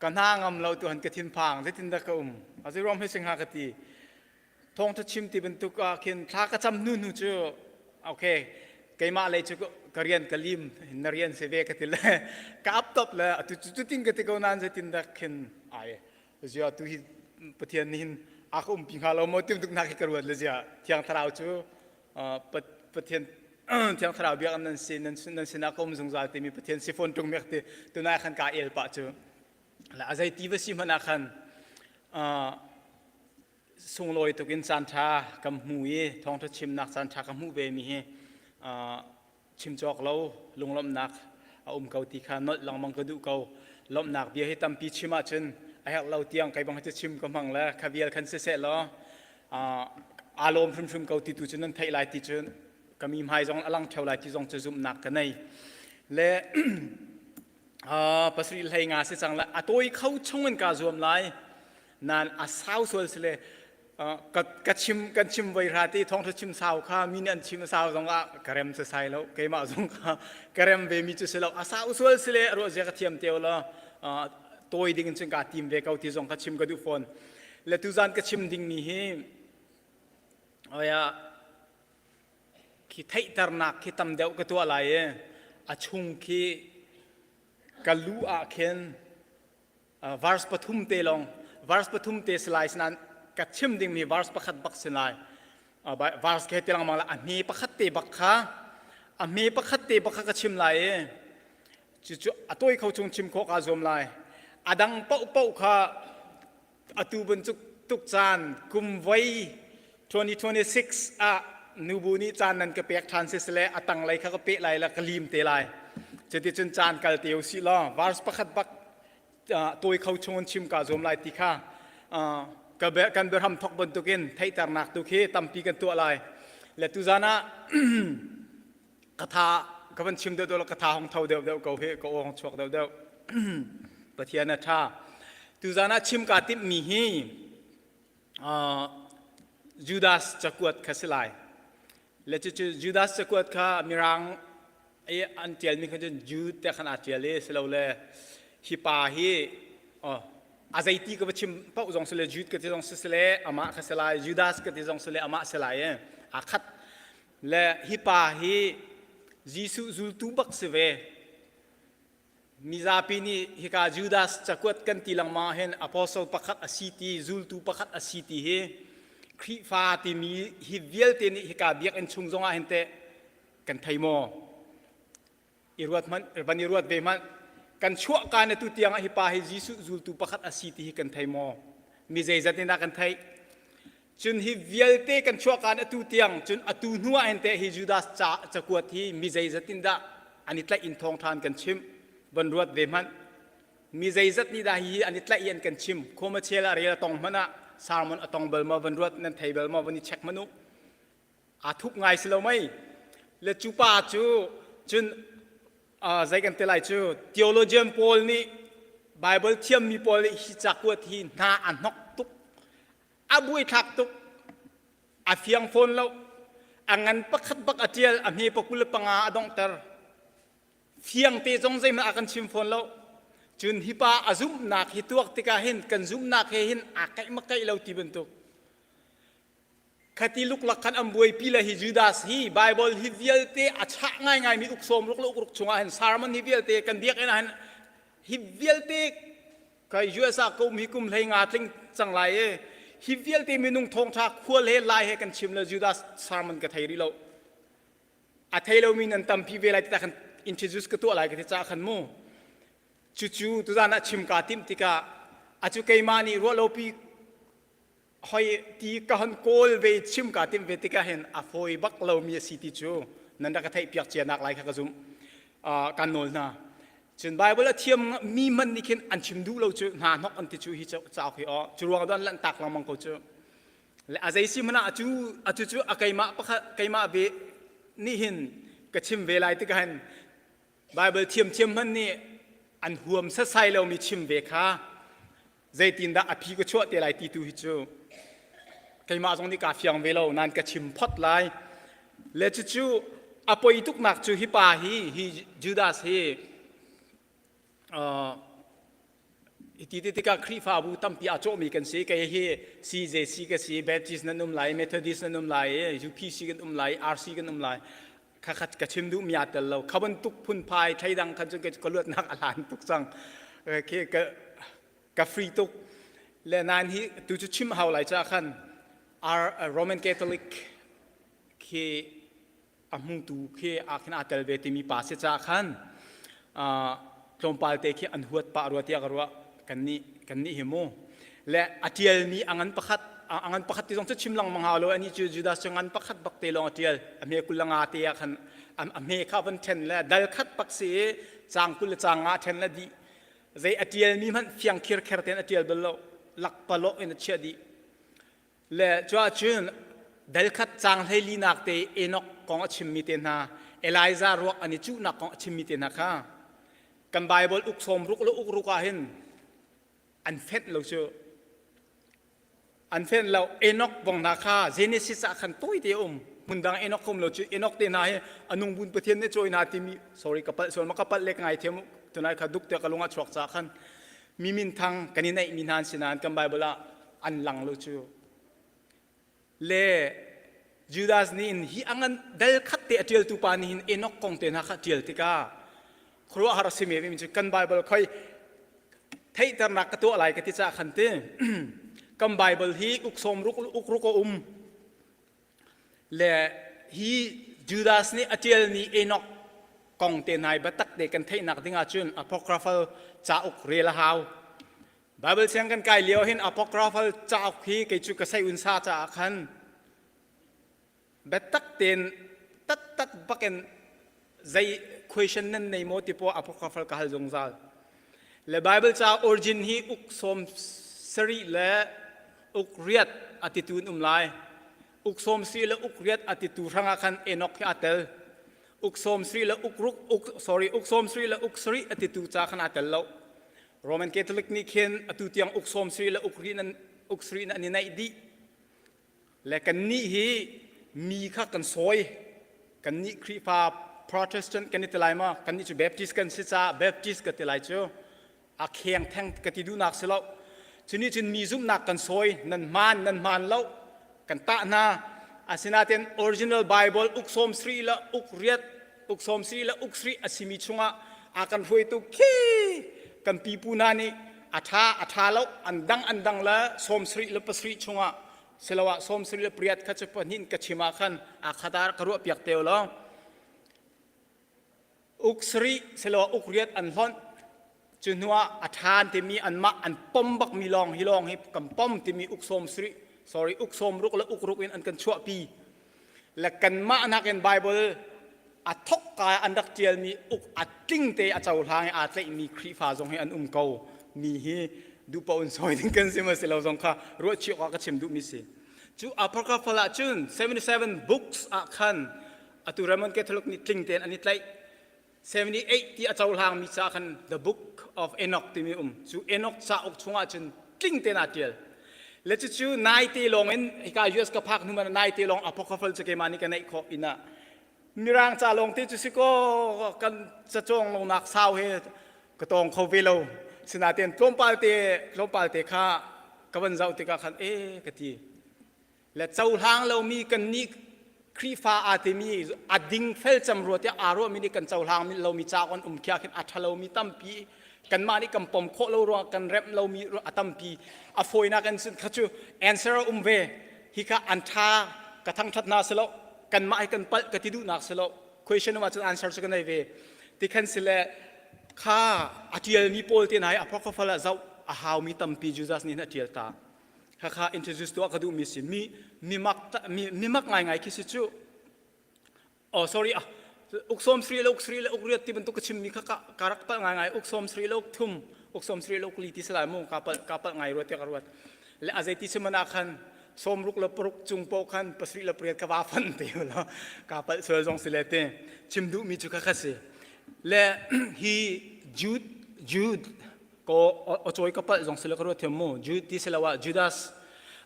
ka hna ngam lo tu han ka thinphang zeitindah ka um a zei ruang hme sing ha ka ti thawngtha chim ti bantuk ah khin thla ka cam hnu hnu cu okay keimah lei cu ka rian ka lim na rian si ve ka ti le ka ap top le atu cu tin ka ti ko nan zeitindah khin ai zia tu hi Pathian nih hin a ka umpi hnga lo maw ti bantuk hna khi ka ruat le zia Thiang Thlarau cu Pathian Thiang Thlarau biak nan si nan nan sinah ka um zungzal timi Pathian si fawn ṭung mek ti tunai khan ka el pah cu la a zei ti va si hmanh ah khan sunglawi tuk in caan ṭha kan hmu i thawngṭha chimnak caan ṭha ka hmuh ve mi hi chim cawk lo lunglawmhnak a um ko ti kha nolh lengmang ka duh ko lawmhnak bia hi tampi chim ahcun a herh lo tiang kei bang hi chim ka hmang le kha vial khan siseh law aa lawm hrimhrim ko ti tu cu nan theih lai ti cu ka mi hmai zong a lang theo lai ti zong cu zumhnak ka nei le pasarih hlei nga si cang la a tawi kho chung in kaa zuam lai nan a sau sual si le ka chim kan chim voi hra ti thawngtha chim sau kha mi nih an chim sau zong ah ka rem si sai lo keimah zong kha ka rem ve mi cu si lo a sau sual si le ruah zia ka thiam teo lo tawi ding in cun kaa tim ve ko ti zong kha chim ka duh fawn le tuzan ka chim ding mi hi oya khi theihternak khi tam deuh ka tuah lai i a chung khi ka lu ah khin verse pathum te lawng verse pathum te si lai sinan ka chim dingmi verse pakhat bak si lai verse ke te lengmang la a hme pakhat te bak kha a hme pakhat te bak kha ka chim lai i cucu a tawi kho chung chim khawh kaa zuam lai a dang paoh paoh kha atu bantuk tuk caan kum voi 2026 ah nubu nih caan nan ka pek ṭhan si sile a tanglei kha ka peh lai la ka lim te lai cuticun caan kal te usih law verse pakhat bak tawi kho chung in chim ka zuam lai ti kha kan biahram thok bantukin theihternak tu khi tampi kan tuah lai le tuzan ah ka tha ka van chim deuh deuh ka tha hong tho deuh deuh ko hi ka aw hong chuak deuh deuh Pathian a ṭha tuzan ah chim kaa timhmi hi Judas cakuat kha si lai le cucu Judas cakuat kha mirang i an ṭialmi kha cun Jude te khan aa ṭial i silole hi pa hi a zeiti ka va chim paoh zong si le Jude ka ti zong si le amah kha si lai Judas ka ti zong si le amah si lai i aa khat Le hi pa hi Jesuh zultu bak si ve. Mizapi nih hika Judas cakuat kan ti lengmang ah hin apostle pakhat a si ti, zultu pakhat a si ti hi Khrihfa timi hi vialte nih hika biakinn chung zongah hin teh kan thei maw? I ruat hmanh, van i ruat ve hmanh. Kan chuahka na tu tiangah hi pa hi Jesuh zultu pakhat a si ti hi kan thei maw? Mi zeizat in dah kan theih? Cun hi vialte kan chuahkaan atu tiang cun atu hnu ah hin teh hi Judas ca cakuat hi mi zeizat in dah an i tlaih in thawngṭha an kan chimh? Von ruat ve hmanh. Mi zeizat nih dah hi an i tlaih i an kan chim? Khua chel ah rel a tong hmanh ah sermon a tong bal maw von ruat nan thei bal maw von i check hmanh u. Aa thup ngai si lo mei? Le cu pa cu cun zei kan ti lai cu theologian pawl nih Bible thiammi pawl nih hi cakuat hi hna a hnok tuk a buaithlak tuk a fiang fawn lo a ngan pakhat bak a ṭial a hme pa 25 a donghter fiang te zong zeihmanh a kan chim fawn lo cun hi pa a zumhnak hi tuak tikah hin kan zumhnak he hin aa kaih ma kaih lo ti bantuk Khati luklak khan an buaipi le hi Judas hi Bible hi vialte a chah ngaingaimi uk sawm ruk le uk ruk chungah hin sermon hi vialte kan biakinn ah hin hi vialte kai US ah ka um hi kum hlei nga tling cang lai e hi vialte minung thawngtha khual he lai he kan chim le Judas sermon ka thei rih lo a thei lomi nan tampi ve lai ti ta khan introduce ka tuah lai ka ti ca khan mu cucu tuzan ah chim ka timh tikah acu keimah nih ruahlopi hoi ti ka hon kawl ve chim ka tim ve tikah hin a fawi bak lomi a si ti cu nan rak ka theih piak cia nak lai kha ka zumh kan nawl hna cun Bible a thiam mi man nih khin an chim duh lo cu hna hnok an ti cu hi cauk hi aw cu ruang don lan tak lengmang ko cu le a zei si hmanh ah cu atu cu a keimah pakhat keimah ve nih hin ka chim ve lai tikah hin Bible thiamthiam hmanh nih an huam setsai lomi chim ve kha zeitindah a phi ka chuah te lai ti tu hi cu keimah zong nih kaa fiang ve lo nain ka chim phot lai le cucu a poi tuknak cu hi pa hi hi Judas hi uh, Hi ti tikah Khrihfabu tampi aa cawhmi kan si. Kei hi CJC ka si, Baptist nan um lai, Methodist nan um lai, UPC kan um lai, RC kan um lai. Khakhat ka chim duhmi aa tel lo. Kha bantuk phunphai thleidang khan cun ka luatnak a hlan tuk cang. Khi ka ka free tuk. Le nain hi tu cu chim hau lai ca khan Roman Catholic khi a hmungtu khi ah khin aa tel ve timi pa si caah khan tlawmpal te khi an huat pah rua tiah ka ruah kannih kannih hi mu le a tialmi a ngan pakhat a ngan pakhat ti zong cu chim lengmang hau lo ani cu Judas cu ngan pakhat bak te lawng a tial a hme kul le nga te ah khan a hme kha van then le dal khat bak si i cang kul le cang nga then le dih zei a tialmi hmanh fiang khir kher tein a tial bal lo lakpalawh in a chiah dih Le cuahcun dal khat caang hleilinak te Enoch kong a chimmi te hna, Elijah ruak an i cuhnak kong a chimmi te hna kha kan Bible uk sawm ruk le uk ruk ah hin an fenh lo cu. An fenh lo. Enoch bong hna kha Genesis ah khan tawi te um. Hmundang Enoch um lo cu Enoch te hna hi a nung bun Pathian nih cawi hna timi sorry ka palh sual ma ka palh le ka ngai thiam tunai kha duk te ka lung ah chuak ca khan mi minthang kan i neih mi hna an si nain kan Bible ah an lang lo cu le Judas nih hin hi a ngan dal khat te a ṭialtu pa nih hin Enoch kong te hna kha ṭial tikah khuaruahhar a simi mi cu kan Bible khoi theihternak ka tuah lai ka ti caah khan ti kan Bible hi uk sawm ruk uk ruk a um le hi Judas nih a ṭialmi Enoch kong te hna i biatak te kan theihnak ding ahcun apocryphal cauk rel a hau Bible siang kan kai lio hin apocryphal cauk hi kei cu ka sei unsa caah khan biatak tein tattat bakin zei question nan nei maw ti poah apocryphal ka hal zungzal. Le Bible ca origin hi uk sawm sarih le uk riat a titu an um lai. Uk sawm sarih le uk riat a titu hrangah khan Enoch hi aa tel. Uk sawm sarih le uk ruk uk sorry uk sawm sarih le uk sarih a titu ca khan aa tel lo. Roman Catholic nih khin atu tiang uk sawm sarih le uk rih nan uk sarih nan i naih dih. Le kannih hi mi kha kan sawi. Kannih Khrihfa Protestant kan i ti lai ma? Kannih cu Baptist kan si caah Baptist ka ti lai cu. A kheng theng ka ti duhnak si lo. Cu nih cun mi zumhnak kan sawi, nan hmaan, nan hmaan lo, kan tah hna. Asinain original Bible uk sawm sarih le uk riat uk sawm sarih le uk sarih a simi chungah a kan hruaitu khi kan pipu hna nih a ṭha a ṭha lo an dang an dang le sawm sarih le pasarih chungah siloah sawm sarih le pariat kha cu pahnih ka chim ah khan a khat ah ka ruah piak te law uk sarih siloah uk riat an hlonh. Cu hnuah a ṭhan timi anmah an pom bakmi lawng hi lawng hi kan pom timi uk sawm sarih sorry uk sawm ruk le uk ruk in an kan chuahpi. Le kanmah nakin Bible a thokka an rak ṭialmi uk a tling te a cohlang i aa tlaihmi Khrihfa zong hi an um ko mi hi duhpaoh in sawi ding kan si ma si lo zong kha ruahchih awk ah ka chim duhmi si. Cu Apocryphal ah cun 77 books ah khan atu Roman Catholic nih tling tein an i tlaih. 78 ti a cohlangmi ca khan The Book of Enoch timi um. Cu Enoch cauk chungah cun tling tein aa ṭial. Le cucu naite lawng in hika US ka phak hnu man naite lawng Apocryphal cu keimah nih ka neih khawh inn ah Mirang ca lawng te cu si kaw kan cacawng lonak sau he ka tawng kho ve lo. Sinain tlawmpal te tlawmpal te kha ka van zoh tikah khan e ka ti. Le cohlang lomi kannih Khrihfa aa timi a ding fel cem rua tiah aa ruahmi nih kan cohlang lomi cauk an um khiah khin a ṭhalomi tampi kanmah nih kan pom khawh lo ruangah kan remh lomi a tampi a fawinak in cun kha cu answer a um ve hi kha an ṭha ka thangṭhat hna si lo kanmah hi kan palh ka ti duhnak si lo question um ahcun answer cu ka nei ve ti khan si le kha a ṭialmi pawl te hna hi apocryphal ah zoh a haumi tampi Judas nih hin a ṭial ta Khakha introduce tuah ka duhmi si mi mi mak mi mi mak ngaingai khi si cu oh sorry ah uk sawm sri le uk sri le uk riat ti bantuk ka chimmi kha ka ka rak palh ngaingai uk sawm sri le uk thum uk sawm sri le uk li ti salai mu ka palh ka palh ngai ruat ka ruat le a zei ti chim na khan sawm ruk le paruk cung po khan pasri le pariat ka va fan te lo ka palh sual zong si le te chim duhmi cu kha kha si le hi Jude Jude ko acawi ka palh zong sila ka ruat thiam mu Jude ti siloah Judas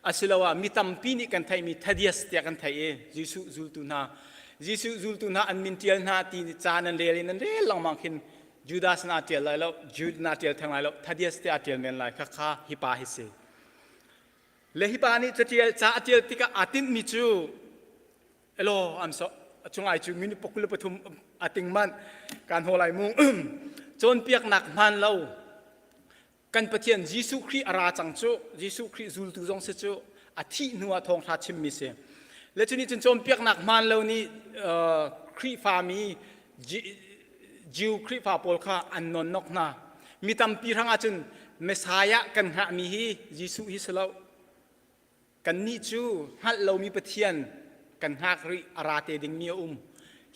asiloah mi tampi nih kan theihmi Thaddeus tiah kan theih i Jesuh zultu hna Jesuh zultu hna an min ṭial hna ti ca nan rel in nan rel lengmang khin Judas na ṭial lai lo Jude na ṭial theng lai lo Thaddeus tiah a ṭial men lai khakha hi pa hi si le hi pa nih caṭial ca a ṭial tikah aa tinhmi cu Elaw am so chungai cu minute 23 a ting man kan ho lai mu cawnpiaknak hmaan lo kan Pathian Jesuh Khrih a ra cang cu Jesuh Khrih zultu zong si cu a thih hnu ah thawngtha chimmi si le cu nih cun cawnpiaknak hmaan lo nih Khrihfami Jew Khrihfa pawl kha an nonnok hna mi tampi hrang ah cun Messiah kan hngahmi hi Jesuh hi si lo Kannih cu hngalh lomi Pathian kan hngak rih a ra te dingmi a um.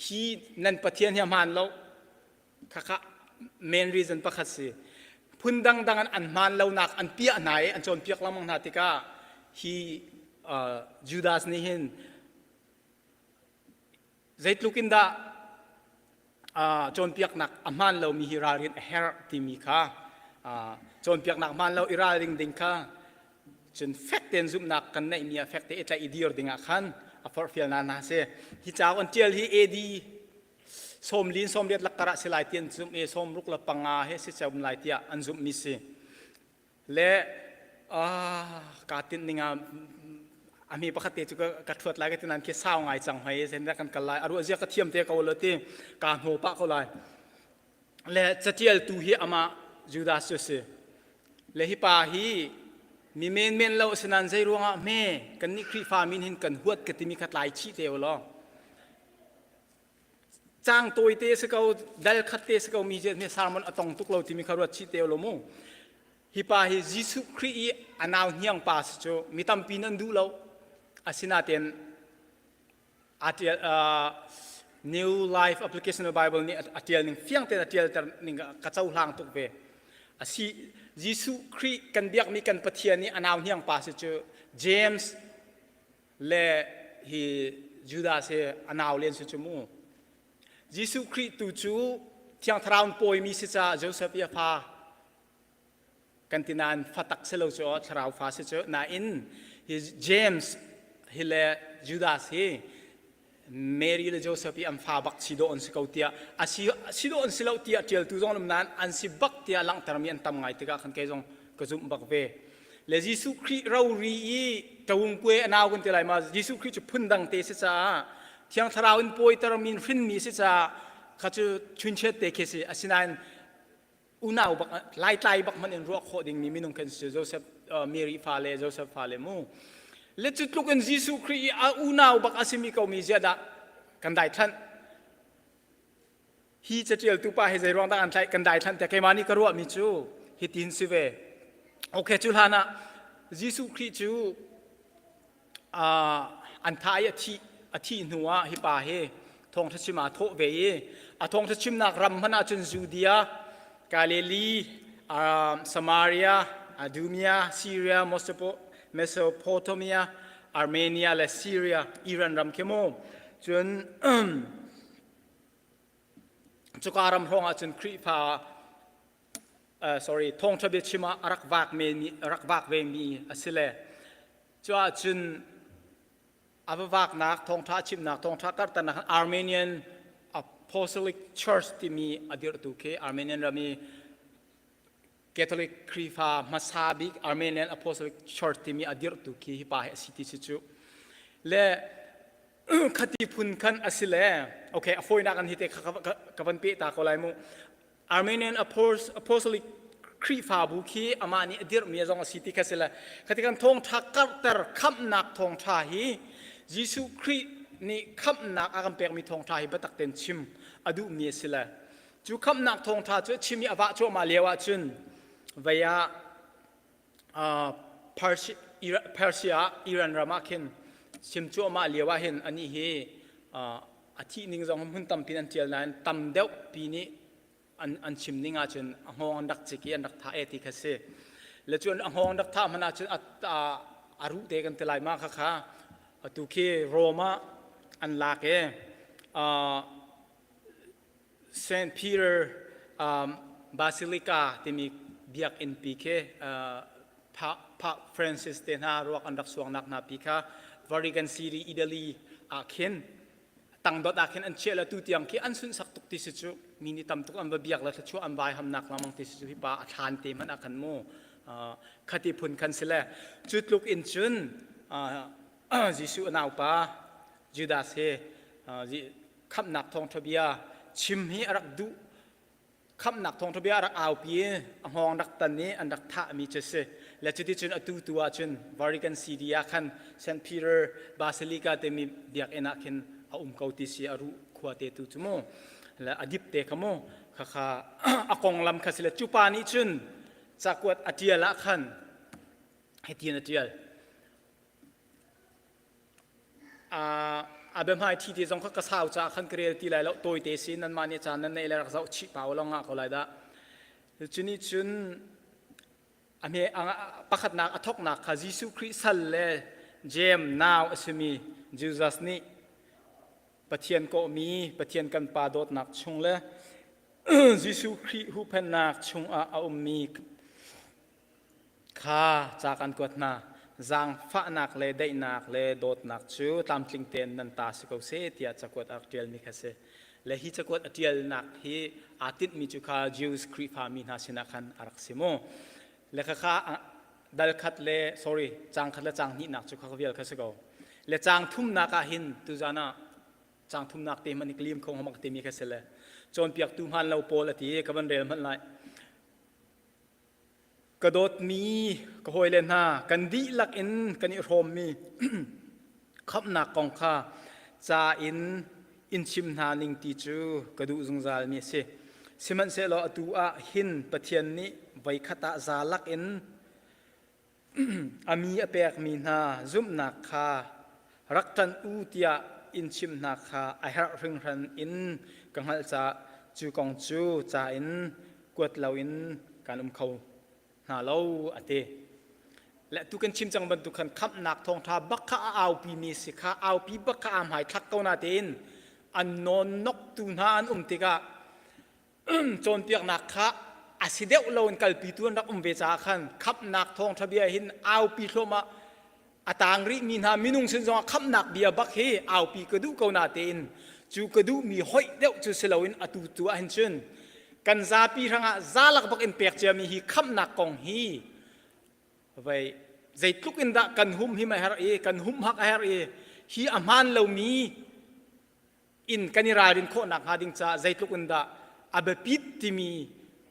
Hi nan Pathian hi a hmaan lo. Khakha main reason pakhat si. Phun dangdang in an hmaan lonak an piah hna i an cawnpiak lengmang hna tikah hi uh, Judas nih hin Zeitluk in dah cawnpiaknak a hmaan lomi hi ralrin a herh timi kha cawnpiaknak hmaan lo i ralring ding kha cun fek tein zumhnak kan neihmi ah fek te i tlaih i dir ding ah khan a forhfialnak hna si. Hi cauk an ṭial hi AD sawmlin sawmriat lakkar ah si lai ti an zumh i sawmruk le panga he si cem lai tiah an zumhmi si. Le kaa tinh ning ah a hme pakhat te cu ka ṭhuat lai ka ti nain khi sau ngai cang hoi zen kan kal lai a ruah zia ka thiam te ko lo ti kaa hno pah ko lai le catialtu hi amah Judas cu si le hi pa hi mi menmen lo asinain zei ruangah hme kannih Khrihfa min hin kan huat ka timi kha tlai chih te u law Caang tawite si ko, dal khat te si ko mi hi sermon a tong tuk lo timi kha ruat chih te lo mu. Hi pa hi Jesuh Khrih i a nau hniang pa si cu mi tampi nan duh lo. Asinain a tial New Life Application of Bible nih a tial ning fiang tein a tialter ning ka cohlang tuk ve. Asi Jesuh Khrih kan biakmi kan Pathian i a nau hniang pa si cu James le hi Judas hi a nau len si cu mu. Jesuh Khrih tu cu Thiang Thlarau in pawimi si caah Joseph i a fa kan ti nain fa tak si lo cu thlarau fa si cu nain hi James hi le Judas hi Mary le Joseph i an fa bak si dawh an si ko tiah a si si dawh an si lo tiah ṭialtu zong an um nain an si bak tiah langhtermi an tam ngai tikah khan kei zong ka zumh bak ve. Le Jesuh Khrih rori i ṭawungkue a nau kan ti lai ma Jesuh Khrih cu phundang te si caah Thiang Thlarau in pawiter min hrinmi si caah kha cu chunchiat te khi si asinain unau bak laitlai bak hmanh in ruah khawh dingmi minung kan si Joseph Mary fale Joseph fale mu le cu tluk in Jesuh Khrih i a unau bak a simi ko mi ziah dah kan daithlanh. Hi catialtu pa hi zei ruang dah an tlaih kan daithlan tiah keimah nih ka ruahmi cu hitin si ve. Okay, cu hlan ah Jesuh Khrih cu an thah i a thih a thih hnu ah hi pa hi thawngṭha chim aa thawh ve i a thawngṭha chimnak ram hmanh ah cun Judea, Galilee, Samaria, Idumea, Syria, Mesopotamia, Armenia le Syria, Iran ram khi mu. Cun cuka ram hrawng ah cun Khrihfa uh, sorry thawngṭha biachim ah a rak vak mi rak vak ve mi a si le cu ahcun a va vaknak thawngṭha a chimnak thawngṭha karhternak Armenian Apostolic Church timi a dirhtu khi Armenian ram i Catholic Khrihfa hmasa bik Armenian Apostolic Church timi a dirhtu khi hi pa hi a si ti si cu le khati phun khan a si le okay a fawinak an hi te ka van pe ta ko lai mu Armenian Apostolic Khrihfabu khi amah nih a dirhmi zong a si ti kha si le khati kan thawngṭha karhter khamhnak thawngṭha hi Jesuh Khrih nih khamhnak a kan pekmi thawngṭha hi biatak tein chim a duhmi a si le cu khamhnak thawngṭha cu a chim i a vah cuahmah lio ahcun vei ah Persia Iran ram ah khin chim cuahmah lio ah hin anih hi a thih ning zong hmun tampi an ṭial nain tam deuh pi nih an, an chim ning ahcun a hngawng an rak cik i an rak thah e ti kha si. Le cun a hngawng an rak thah hmanh ahcun a, a, a ruh te kan ti lai ma kha kha atu khi Rome ah an lak i uh, St. Peter um, Basilica timi biakinn pi khi uh, Pa Francis te hna ruak an rak suangnak hna pi kha Vatican City Italy ah khin tangdot ah khin an chiah le tu tiang khi an sunhsak tuk ti si cu mi nih tam tuk an va biak le thluachuah an vai hamnak lengmang ti si cu hi pa a thlan te hmanh ah khan mu khati phun khan si le cu tluk in cun Jesuh a naupa Judas he khamhnak thawngṭha bia chim hi a rak duh khamhnak thawngṭha bia a rak aupi i a hngawng rak tan i an rak thahmi cu si le cuticun atu tu ah cun Vatican City ah khan St. Peter Basilica timi biakinn ah khin a um ko ti si a ruh khua te tu cu mu le a dip te kha mu khakha a konglam kha si le cu pa nih cun cakuat a ṭial ah khan hitin a ṭial A biahmaiṭhi te zong kha ka sau caah khan ka rel ti lai lo. Tawite si nanmah nih caan nan neih le rak zoh chih pau lo ngah ko lai dah. Cu nih cun a hme pakhatnak a thawknak kha Jesuh Khrih sal le Jeim nau a simi Jesus nih Pathian kawhmi Pathian kan Pa dawtnak chung le Jesuh Khrih huhphenhnak chungah a ummi Kha ca kan kuat hna. Zaangfahnak le daihnak le dawtnak cu tlamtling tein nan ta si ko seh tiah cakuat a rak ṭialmi kha a si. Le hi cakuat a ṭialnak hi aa tinhmi cu kha Jews Khrihfa mi hna sinah khan a rak si mu. Le khakha dal khat le sorry caang khat le caang hnihnak cu kha vial kha si ko. Le caang thumnak ah hin tuzan ah caang thumnak te hmanh hi ka lim kho hnga timi kha si le cawnpiaktu hmaan lo pawl a ti i ka van rel hmanh lai. Ka dawtmi ka hawile hna, kan dihlak in kan i hrawmmi khamhnak kong kha ca in in chim hna ning ti cu ka duh zungzalmi a si. Sihmanhsehlaw atu ah hin Pathian nih voikhat ah za lak in A mi a pekmi hna zumhnak kha rak ṭanh u tiah in chimh hna kha a herh hringhran in ka hngalh caah cu kong cu ca in kuat loin kan um kho hna lo a ti. Le tu kan chim cang bantuk khan khamhnak thawngṭha bak kha a aupimi si kha aupi bak kha aa hmaithlak ko natein an nawnnoktu hna an um tikah cawnpiaknak kha a si deuh lo in kalpitu an rak um ve caah khan khamhnak thawngṭha bia hin aupi thluahmah a tang rihmi hna minung sin zongah khamhnak bia bak hi aupi ka duh ko na tein cu ka duhmi hoih deuh cu si loin atu tu ah hin cun kan zapi hrangah zalak bak in pek ciami hi khamhnak kong hi vei zeitluk in dah kan hum him a herh i kan humhak a herh i hi a hmaan lomi in kan i ralrin khawh nakhnga ding caah zeitluk in dah a biapit timi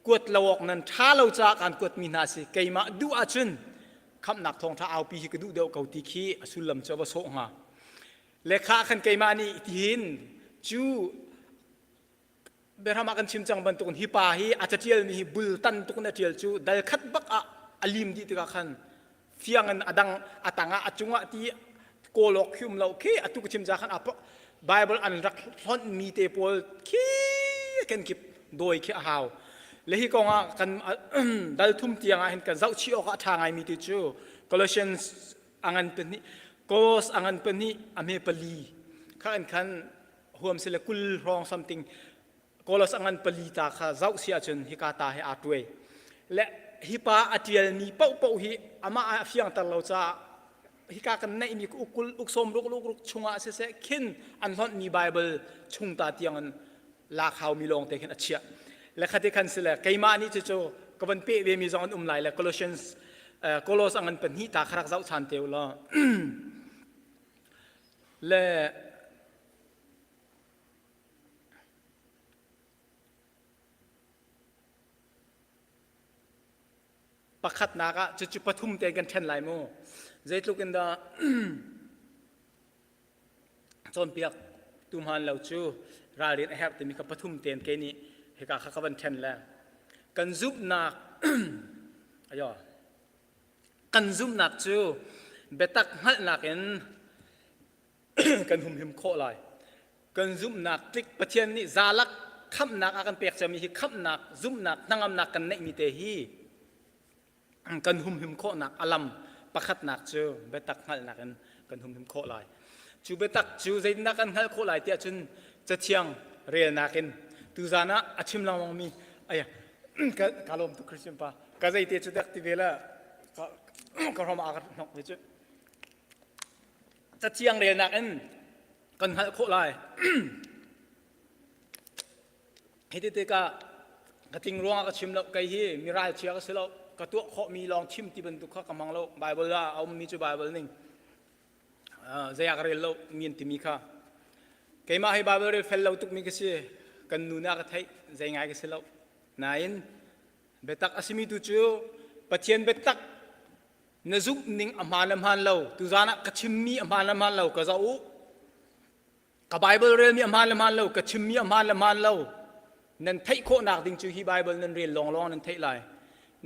kuat lo awk nan ṭha lo caah kaan kuatmi hna si keimah duh ahcun khamhnak thawngṭha aupi hi ka duh deuh ko ti khi a sullam cu a va sawh hnga le kha khan keimah nih tihin cu. Biahram ah kan chim cang bantukin hi pa hi a catialmi hi bultan tuk in a tial cu dal khat bak ah a lim dih tikah khan fiang in a dang a tangah a cungah ti kawlawk khi um lo khi atu ka chim ca khan Bible an rak hlonh mi te pawl khi kan kip dawi khi a hau le hi kong ah kan dal thum tiang ah hin kan zoh chih awk ah a ṭha ngai mi ti cu Colossians a ngan pahnih Kolos a ngan pahnih a hme pali kha in khan huam si le 20 hrawng something Kolos a ngan pali ta kha zoh si ahcun hika ta he aa tuai le hi pa a ṭialmi paohpaoh hi amah a fiangter lo caah hika kan neihmi ukul uk sawm ruk uk ruk chungah siseh khin an hlonhmi Bible chung ta tiang in lak haumi lawng te khin a chiah le khati khan si le keimah nih cucu ka van peh ve mi zong an um lai le Colossians Kolos a ngan pahnih ta kha rak zoh ṭhan te u law le Pakhatnak ah cucu pathum tein kan ṭhen lai mu. Zeitluk in dah cawnpiak tu hmaan lo cu ralrin a herh timi kha pathum tein kei nih hika kha ka van ṭhen le kan zumhnak ayo kan zumhnak cu biatak hngalhnak in kan humhim khawh lai. Kan zumhnak tlik Pathian nih zalak khamhnak a kan pek ciami hi khamhnak, zumhnak, hnangamnak kan neihmi te hi kan humhim khawhnak a lam pakhatnak cu biatak hngalhnak in kan humhim khawh lai. Cu biatak cu zeitindah kan hngalh khawh lai tiah cun Cathiang relnak in tuzan ah a chim lengmangmi aya ka ka lawm tuk Christian pa ka zeite cu dek ti ve la ka ka hrom a ka hnok ve cu Cathiang relnak in kan hngalh khawh lai. Hi ti tikah ka tling ruangah ka chim lo kei hi mi ralchia ka si lo ka tuah khawhmi lawng chim ti bantuk kha ka hmang lo Bible ah a ummi cu Bible ning zei ah ka rel lo mi an timi kha keimah hi Bible rel fel lo tukmi ka si kan nu nih a ka theih zei ngai ka si lo nain biatak a simi tu cu Pathian biatak Na zumh ning a hmaan le hmaan lo, tuzaan ah ka chimmi a hmaan le hmaan lo ka zoh u. Ka Bible relmi a hmaan le hmaan lo, ka chimmi a hmaan le hmaan lo. Nan theih khawhnak ding cu hi Bible nan rel lawnglawng nan theih lai.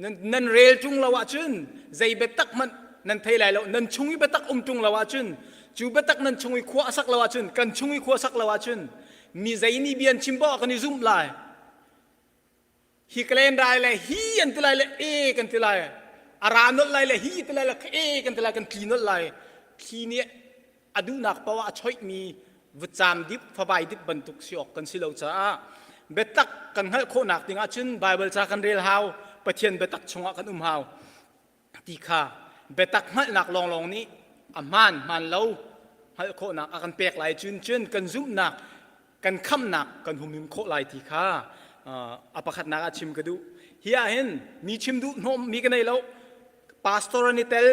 Nan, nan rel ṭung lo ahcun zei biatak hmanh nan thei lai lo. Nan chung i biatak um ṭung lo ahcun, cu biatak nan chung i khua a sak lo ahcun, kan chung i khua sak lo ahcun, mi zei nih bia an chim poah kan i zumh lai. Hi ka len rai le hi an ti lai le e kan ti lai. A ra nolh lai le hi ti lai le e kan ti lai kan tli nolh lai. Thli nih a duhnak paoh ah a choihmi vutcaam dip, favai dip bantuk si awk kan si lo caah biatak kan hngalh khawhnak ding ahcun Baibal ca kan rel hau, Pathian biatak chungah kan um hau. ti kha biatak hngalhnak lawnglawng nih a hmaan hmaan lo hngalh khawhnak a kan pek lai cun cun kan zumhnak kan khamnak kan humhim khawh lai ti kha a pakhatnak ah chim ka duh hi ah hin mi chim duh hnawm mi ka nei lo pastor an i tel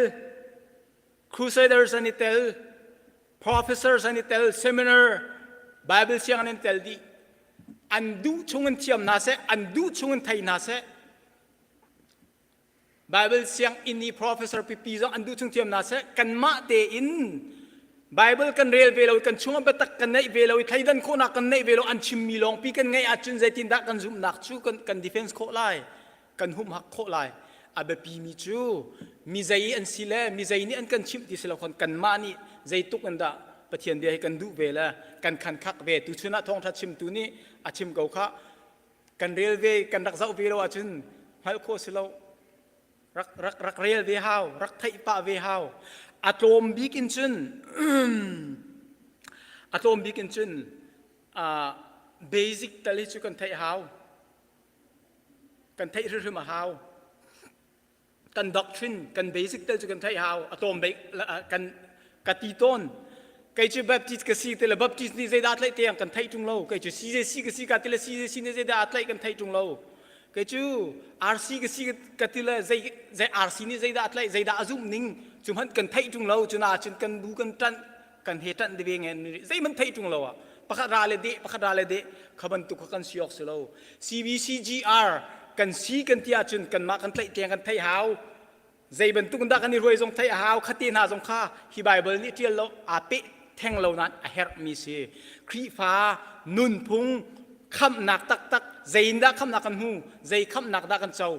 crusaders an i tel professors an i tel seminar bible siang an i tel dih an duh chung in thiam hna seh an duh chung in thei hna seh Bible sianginn i professor pipi zong an duh chung thiam hna seh kanmah tein Bible kan rel ve lo kan chungah biatak kan neih ve lo i thleidan khawhnak kan neih ve lo an chimmi lawngpi kan ngeih ahcun zeitindah kan zumhnak cu kan, kan defense khawh lai kan humhak khawh lai a biapimi cu mi zei an si le mi zei nih an kan chimh ti si lo khon kanmah nih zeituk in dah Pathian bia hi kan duh ve le kan khan khak ve tuchun ah thawngṭha chimtu nih a chim ko kha kan rel ve kan rak zoh ve lo ahcun hngalh khawh si lo rak rak rak rel ve hau rak theih pah ve hau a tlawm bik in cun a tlawm bik in cun uh, basic tal hi cu kan theih hau kan theih hrimhrim a hau kan doctrine kan basic tel cu kan theih hau a tlawm bik kan ka ti tawn kei cu Baptist ka si ti le Baptist nih zeidah tlaih tiang kan theih ṭung lo kei cu CJC ka si ka ti le CJC nih zeidah tlaih kan theih ṭung lo kei cu RC ka si ka ti le zei zei RC nih zeidah tlaih zeidah a zumh ning cu hmanh kan theih ṭung lo cuna cun kan bu kan ṭanh kan he ṭanh de ve ngen zeihmanh theih ṭung lo ah pakhat ra le deh pakhat ra le deh kha bantuk kha kan si awk si lo CBCGR kan si kan ti ahcun kanmah kan tlaihtleng kan theih hau zei bantuk dah kan i ruai zong theih a hau khate hna zong kha hi Bible nih ṭial lo aa peh theng lo nain a herhmi si Khrihfa nunphung. Khamhnak taktak zeiindah khamhnak kan hmu? Zei khamhnak dah kan co?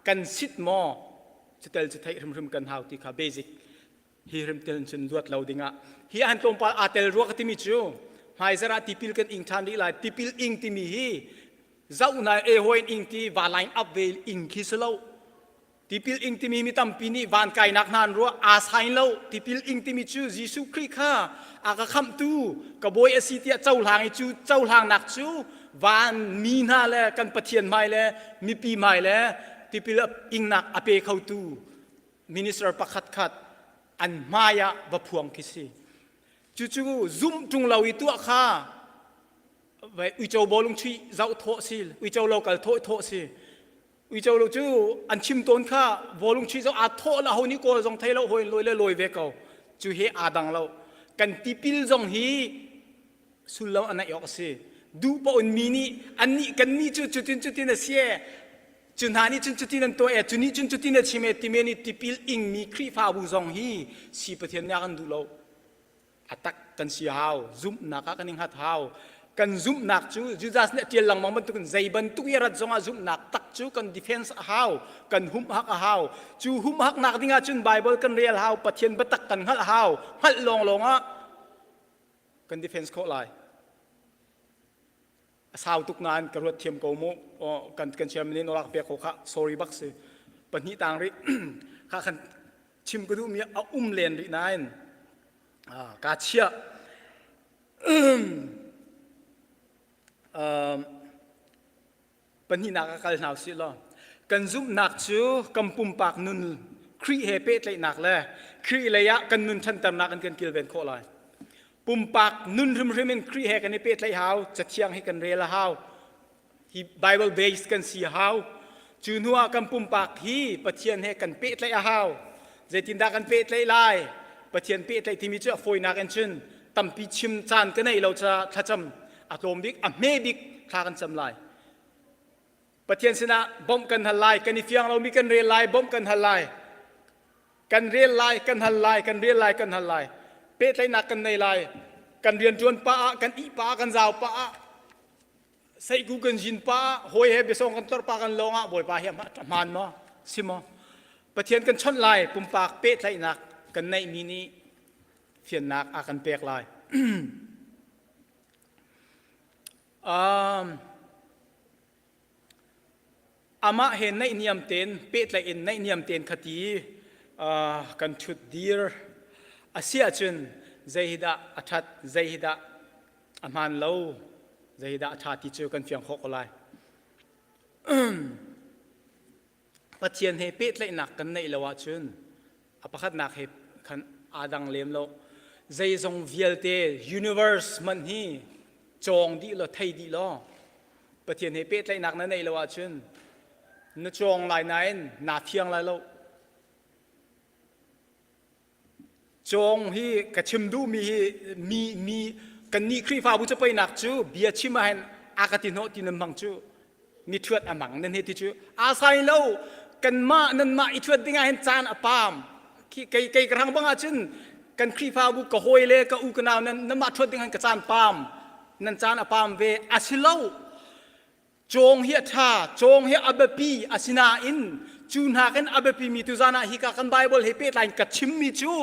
Kan sit maw? Cutel cu theih hrimhrim kan hau ti kha basic hi hrim tel cun luat lo dingah hi han tlawmpal aa tel rua ka timi cu hmaizarh ah tipil kan ing ṭhan rih lai tipil ing timi hi zoh na e hawi ing ti va line up ve ing khi si lo Tipil ing timi mi tampi nih van kainak hna an ruah aa sain lo. Tipil ing timi cu Jesuh Khrih kha a ka khamhtu ka bawi a si tiah cohlang i cu cohlangnak cu van mi hna le kan Pathian hmai le mipi hmai le tipil ingnak a pe khotu minister pakhat khat an hmai ah va phuang khi si. Cucu zumh ṭung lo i tuah kha uico bawlung chuih zoh thawh si, uico lo kal thawh thawh si. Uico lo cu an chim tawn kha bawlung chuih zong aa thawh la ho nih kawl zong thei lo hawi lawi le lawi ve ko. Cu he aa dang lo. Kan tipil zong hi sullam a neih awk a si. Duh paoh in mi nih annih kannih cu cutin cutin a si e cu hna nih cun cutin an tuah e cu nih cun cutin a chim e timi nih tipil ingmi Khrihfabu zong hi si Pathian nih a kan duh lo. A tak kan si hau, zumhnak ah kan i hngat hau. Kan zumhnak cu Judas nih a ṭial lengmang bantukin zei bantuk i rat zongah zumhnak tak cu kan defense a hau, kan humhak a hau. Cu humhaknak dingah cun Bible kan rel hau, Pathian biatak kan hngalh hau. Hngalh lawnglawng ah kan defense khawh lai. A sau tuk nain ka ruat thiam ko mu. Kan kan chairman nih nawlak pek ko kha sorry bak si. Pahnih tang rih kha kan chim ka duhmi a um len rih nain kaa chiah. Pahnihnak ah kal hna usih law kan zumhnak cu kan pumpak nun Khrih he pehtlaihnak le Khrih lei ah kan nun ṭhanternak in kan kilven khawh lai. Pumpak nun hrimhrim in Khrih he kan i pehtlaih hau, Cathiang hi kan rel a hau. Hi Bible based kan si a hau. Cu hnu ah kan pumpak hi Pathian he kan pehtlaih a hau. Zeitindah kan pehtlaih lai? Pathian pehtlaih timi cu a fawinak in cun tampi chim caan ka neih lo caah thlacam a tlawm bik, a hme bik thla kan cam lai. Pathian sinah bawmh kan hal lai, kan i fiang lomi kan rel lai, bawmh kan hal lai. Kan rel lai, kan hal lai, kan rel lai, kan hal lai. Pehtlaihnak kan nei lai. Kan rianṭuan pah ah, kan ih pah ah, kan zau pah ah, seiku kan zin pa hawi he biasong kan tor pa kan lawng ah bawipa hi hmaan maw si maw pathian kan chawnh lai pumpak pehtlaihnak kan neihmi nih fiannak a kan pek lai um, amah he naihniam tein pehtlaih in naihniam tein khati uh, kan ṭhut dir a si ahcun zei hi dah a ṭhat zei hi dah a hmaan lo zei hi dah a ṭha ti cu kan fiang khawh ko lai Pathian he pehtlaihnak kan neih lo ahcun a pakhatnak he khan aa dang lem lo zeizong vialte universe hmanh hi cawng dih law thei dih law Pathian he pehtlaihnak na neih lo ahcun na cawng lai nain naa fiang lai lo Cawng hi ka chim duhmi hi mi mi kannih Khrihfabu capainak cu bia chim ahhin a ka ti hnawh ti nan hmang cu mi ṭhuat a mang nan he ti cu aa sai lo kanmah nanmah i ṭhuat ding ahhin caan a paam khi kei kei ka rang bang ahcun kan Khrihfabu ka hawi le ka u ka nau nan nanmah ṭhuat ding han ka caan paam nan caan a paam ve a si lo Cawng hi a ṭha, cawng hi a biapi, asinain cu nakin a biapimi tuzan ah hika kan Bible he pehtlai in ka chimmi cu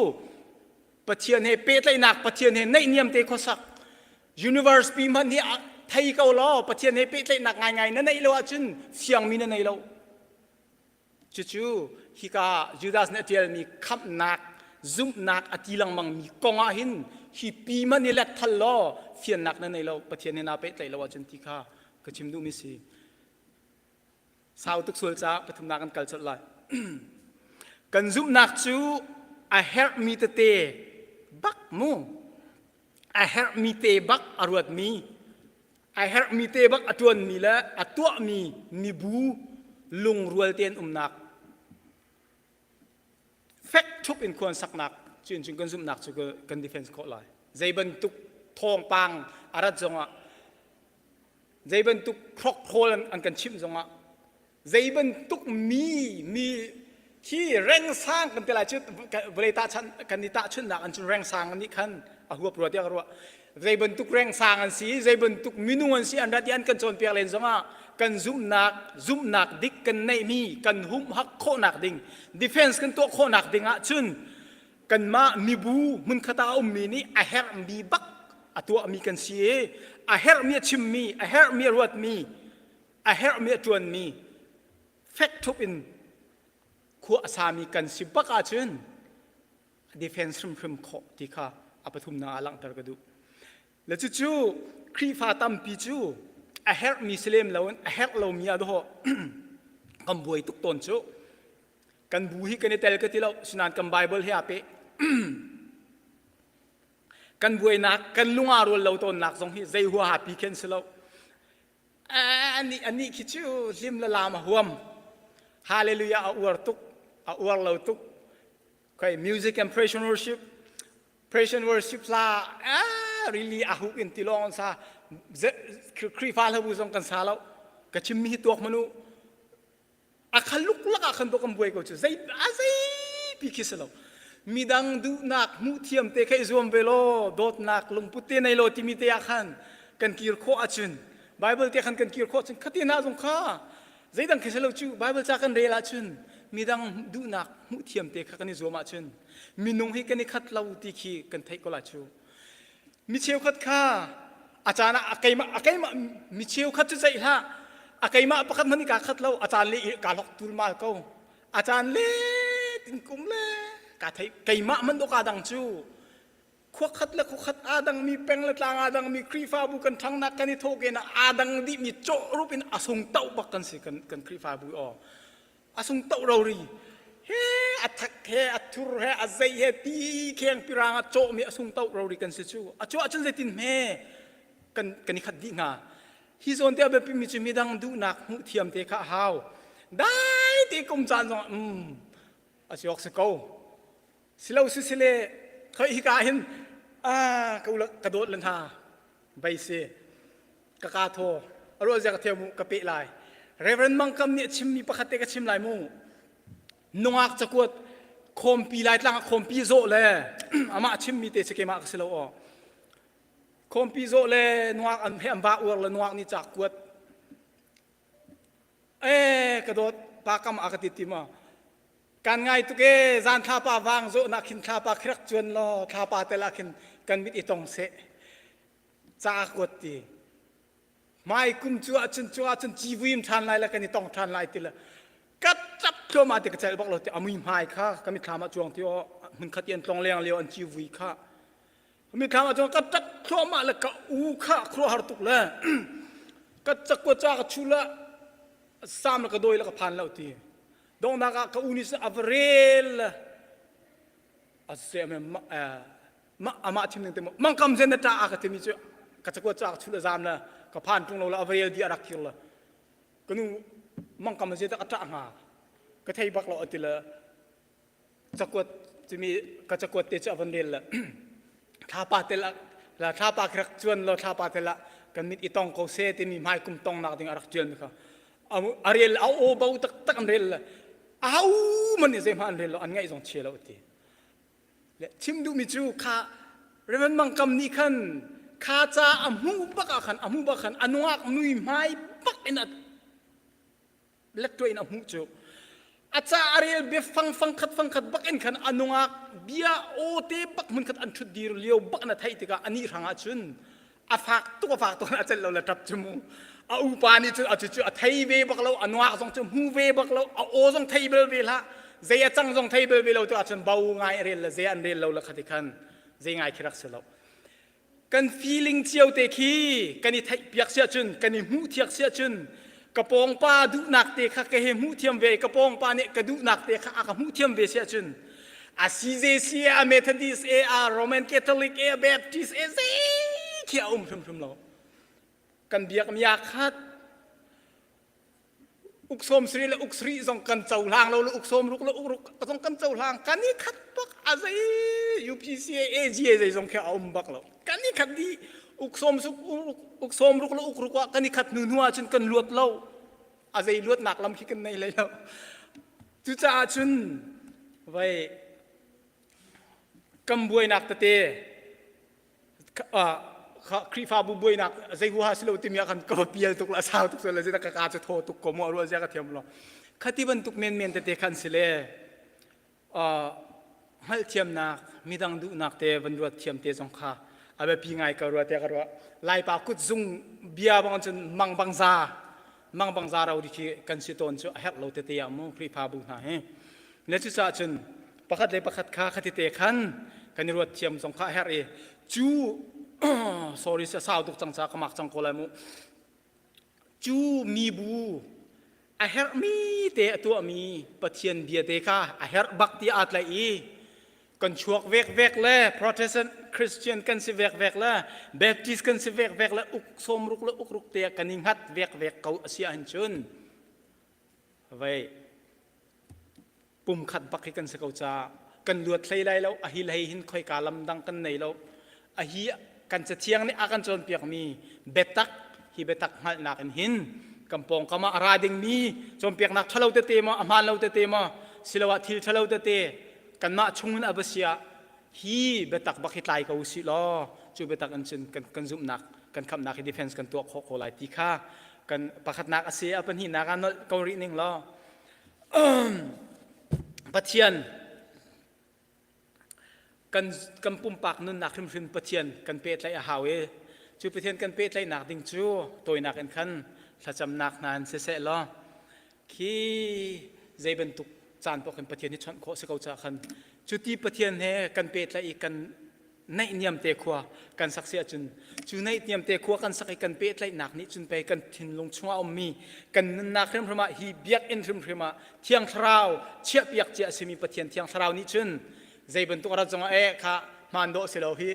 Pathian he pehtlaihnak, Pathian he naihniam te khuasak. Universe pi hmanh hi thei ko law Pathian he pehtlaihnak ngaingai na neih lo ahcun fiangmi na nei lo. Cucu hika Judas nih a ṭialmi khamhnak, zumhnak a ti lengmangmi kong ah hin hi pi man i let thal law fiannak na nei lo, Pathian he naa pehtlaih lo ahcun ti kha ka chim duhmi si. Sau tuk sual caah pathumnak kan kal colh lai. Kan zumhnak cu a herhmi tete bak mu. A herhmi te bak a ruatmi A herhmi te bak a ṭuanmi le a tuahmi mibu lungrual tein umnak fek ṭhup in khuan saknak cun cun kan zumhnak cu kan defense khawh lai. Zei bantuk thawngpang a rat zongah zei bantuk hrokhrol an kan chimh zongah zei bantuk mi mi hi rengsang kan ti lai cu vawlei tahchan kan i tahchunhnak an cun rengsang nih khan a huap rua tiah ka ruah. Zei bantuk rengsang an si, zei bantuk minung an si an rat i an kan cawnpiak len zongah kan zumhnak zumhnak dik kan neihmi kan humhak khawhnak ding defense kan tuah khawhnak ding ah cun kanmah mibu hmunkhat ah a ummi nih a herhmi bak a tuahmi kan si i a herhmi a chimmi a herhmi a ruatmi a herhmi a ṭuanmi fek ṭhup in khua a sami kan si bak ahcun defense hrimhrim khawh ti kha a pathumnak ah langhter ka duh. Le cucu Khrihfa tampi cu a herhmi si lem loin a herh lomi ah dawh kan buai tuk tawn cu. Kan bu hi kan i tel ka ti lo, sinain kan Bible he aa peh. kan buainak, kan lung aa rual lo tawnnak zong hi zei huaha pi khin si lo. Anih anih khi cu hlim le laam a huam. Hallelujah a uar tuk, a uar lo tuk. Okay, music and praise and worship. Praise and worship hla ah really a huk in tilawng an sa. Khrihfa hlabu zong kan sa lo. Ka chimmi hi tuak manu. A khaluk lak ah khan to kan buai ko cu zei a zei pi khi si lo midang duhnak hmuh thiam te kha i zuam ve law dawtnak lungput te nei law timi te ah khan kan kir khawh ahcun Bible te khan kan kir khawh ahcun khati na zong kha zeidang khi si lo cu Bible ca kan rel ahcun midang duhnak hmuh thiam te kha kan i zuam ahcun minung hi kan i khat lo ti khi kan theih ko lai cu Mi cheukhat kha a caan ah a keimah a keimah mi cheukhat cu ceih hlah a keimah pakhat hmanh kaa khat lo a caan le kaa hlok tulmal ko a caan le tin kum le kaa thei keimah man dawh kaa dang cu khua khat le khua khat aa dangmi peng le tlang aa dangmi Khrihfabu kan ṭhangnak kan i thawhken ah aa dang dihmi cawh rup in a sung toh bak kan si kan kan Khrihfabu aw a sung toh rori he a thak he a thur he a zei he ti kheng pirang a cawhmi a sung toh rori kan si cu a cu ahcun zeitin hme kan kan i khat dih hnga hi zawn te a biapi mi cu midang duhnak hmuh thiam te kha a hau dai te kum caan zong um a si awk si ko silo si sile khoi hika hin a ka ula ka dawt le hna bei si ka ka thaw a ruah zia ka thiam mu ka peh lai Reverend Mangkam nih a chimmi pakhat te ka chim lai mu nungak cakuat khawmpi lai tlang ah khawmpi zawh le amah chimmi te si keimah ka si lo aw khawmpi zawh le nungak an he an va uar le nungak nih ca kuat eh ka dawt pa kam a ka ti ti ma kan ngai tuk e zan thlapa vang zawh nak khin thlapa khirak chuan law thlapa tel ah khin kan mit i tong seh ca kuat ti hmai kum cu ahcun cu ahcun civuim ṭhan lai le kan i tong ṭhan lai ti le ka ṭap thluahmah ti ka celh bak lo ti a mui hmai kha ka mitthlam ah cuang ti aw hmunkhat i an tlong leng lio an civui kha mitthlam ah cuang ka ṭap thluahmah le ka u kha khuaruahhar tuk le ka cakua ca ka chu la sam le ka dawi le ka phan lo ti donghnak ah ka u nih a va rel a se mah amah chim ning te maw mangkam zen na ṭa a ka timi cu ka cakuat ca ka chul a zam le ka phan ṭung lo le a va di a rak thir le ka nu mangkam a dah ka ṭah hnga ka thei bak lo a ti le cakuat cimi ka cakuat te cu a van rel le thlapa tel la thlapa khi rak cuan lo thlapa tel ah kan mit i tong ko se timi hmai kum tong nak ding a rak ṭial mi kha a rel a aw bo taktak an rel le a hau man nih zeihmah an rel lo an ngaih zong chia lo ti Le chim duhmi cu kha Reverend Mang Kam nih khan kha ca a hmuh bak ah khan a hmuh bak khan a nungak mui hmai bak in a lettuah in a hmuh cu a ca a rel bia fang fang khat fang khat bak in khan a nungak bia aw te bak hmun khat an ṭhut dir lio bak na theih tikah anih hrang ah cun a fak tuk a fak tuk a celh lo le ṭap cu mu a upa nih cun a cu cu a thei ve bak lo a nuak zong cu hmu ve bak lo a aw zong thei bel ve hlah zei a cang zong thei bel ve lo tu ahcun bo ngai a rel le zei an rel lo le khati khan zei ngai khi rak si lo kan feeling cio te khi kan i theih piak si ahcun kan i hmuh thiak si ahcun ka pawngpa duhnak te kha ka he hmuh thiam ve ka pawngpa nih ka duhnak te kha a ka hmuh thiam ve si ahcun a CJC a Methodist e a Roman Catholic e a Baptist e zei khi a um hrimhrim lo kan biak mi aa khat uksawm sri le uksri zong kan cohlang lo le uksawm ruk le ukruk zong kan cohlang kan i khat bak a zei UPCA AGA zei zong khi a um bak lo kan i khat di uksawm suk uksawm ruk le ukruk ah kan i khat hnu hnu ah cun kan luat lo a zei luatnak lam khi kan nei lei lo Cucaah cun vai kan buainak tete. Khrihfabu buainak zei huaha si lo timi ah khan ka va pial tuk la sau tuk le ka ka cu thaw tuk ko mu ruah zia ka thiam lo. Khati bantuk menmen tete khan si le hngalhthiamnak midang duhnak te van ruat thiam te zong kha a biapi ngai ka ruah te ka ruah. Laipa kutzung bia bang cun mang bang za mang bang za ro di khi kan si tawn cu a herh lo tete ah mu Khrihfabu hna hi. Le cucaah cun pakhat le pakhat kha khati te khan kan i ruat thiam zong kha a herh i cu sorry sau tuk cang ca ka mak cang ko lai mu cu mibu a herhmi te a tuahmi Pathian bia te kha a herh bak ti aa tlaih i kan chuak vek vek le Protestant Christian kan si vek vek le Baptist kan si vek vek le uk sawmruk le ukruk te kan i hngat vek vek ko a si ahhin cun vei pumkhat bak hi kan si ko caah kan luat hlei lai lo a hi hlei hin khoika lam dang kan nei lo a hi kan cathiang nih a kan cawnpiakmi biatak hi biatak hngalhnak in hin kan pawngkam ah a ra dingmi cawnpiaknak ṭhalo tete maw a hmaan lo tete maw siloah thil ṭhalo tete kanmah chung in a va si ah hi biatak bak hi tlai ko usih law cu biatak in cun kan, kan zumhnak kan khamhnak hi defense kan tuah khawh ko lai ti kha kan pakhatnak a si a pahnihnak ah nolh ko rih ning law Pathian kan kan pumpak nunnak hrimhrim Pathian kan pehtlaih a hau i cu Pathian kan pehtlaihnak ding cu tawinak in khan thlacamnak hna in siseh law khi zei bantuk caan paoh khan Pathian hi chawnh khawh si ko caah khan cuti Pathian he kan pehtlaih i kan naihniam te khua kan sak si ahcun cu naihniam te khua kan sak i kan pehtlaihnak nih cun pei kan thinlung chungah ummi kan nunnak hrimhrim ah hi biakinn hrimhrim ah thiang thlarau chiahpiak cia a simi Pathian thiang thlarau nih cun zei bantuk rat zongah e kha hmaan dawh si lo hi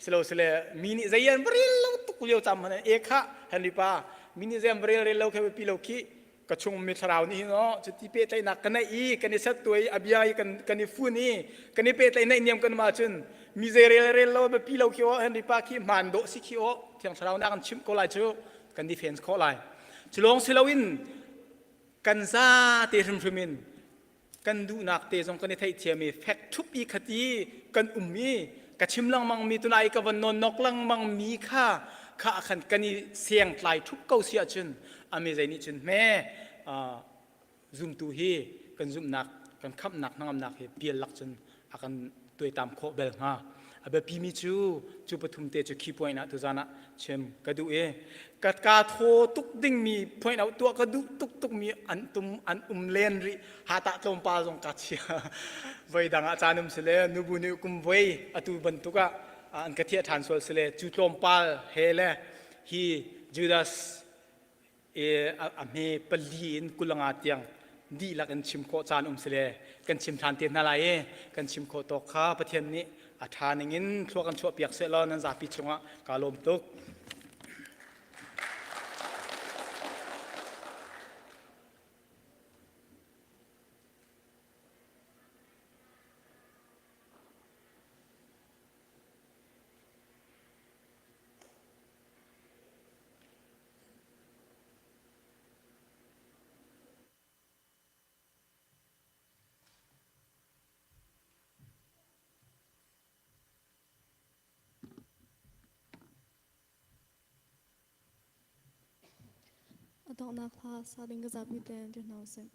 silo sile mi nih zei an rel lo tuk lio cam hman e kha Henry pa mi nih zei an rel rel lo khe pi lo khi ka chung mi thlarau nih hin aw cuti pehtlaihnak ka neih i kan i settuai a bia i kan kan i fun i kan i pehtlaih naih niam kan ma cun mi zei rel rel lo biapi lo khi aw Henry pa khi hmaan dawh si khi aw thiang thlarau nak an chimh ko lai cu kan defense khawh lai cu lawng si loin kan za te hrimhrim in kan duhnak te zong kan i theihthiam i fek ṭhup i khati kan um i ka chim lengmang mi tunai ka van nawn nok lengmang mi kha kha khan kan i seng tlai ṭhup ko si ahcun ami zei nih cun hme zumtu hi kan zumhnak kan khamhnak hnangamnak hi pial lak cun a kan tuaitam khawh bel hnga. A biapimi cu cu pathum te cu key point ah tuzan ah chim ka duh i ka ka thaw tuk dingmi point out tuah ka duh tuk tukmi an tum an um len rih hata tlawmpal zong ka chia voi dang ah caan um sile nubu nih kum voi atu bantuk ah an ka thiah ṭhan sual sile cu tlawmpal he le hi Judas a hme pali in kulanga tiang dihlak in chim khawh caan um sile kan chim ṭhan te hna lai i kan chim khawh tawk kha Pathian nih a ṭha ning in thlua kan chuah piak seh law nan zapi chungah kaa lawm tuk. A donghnak hla sa ding ka zapi te dir hna usih.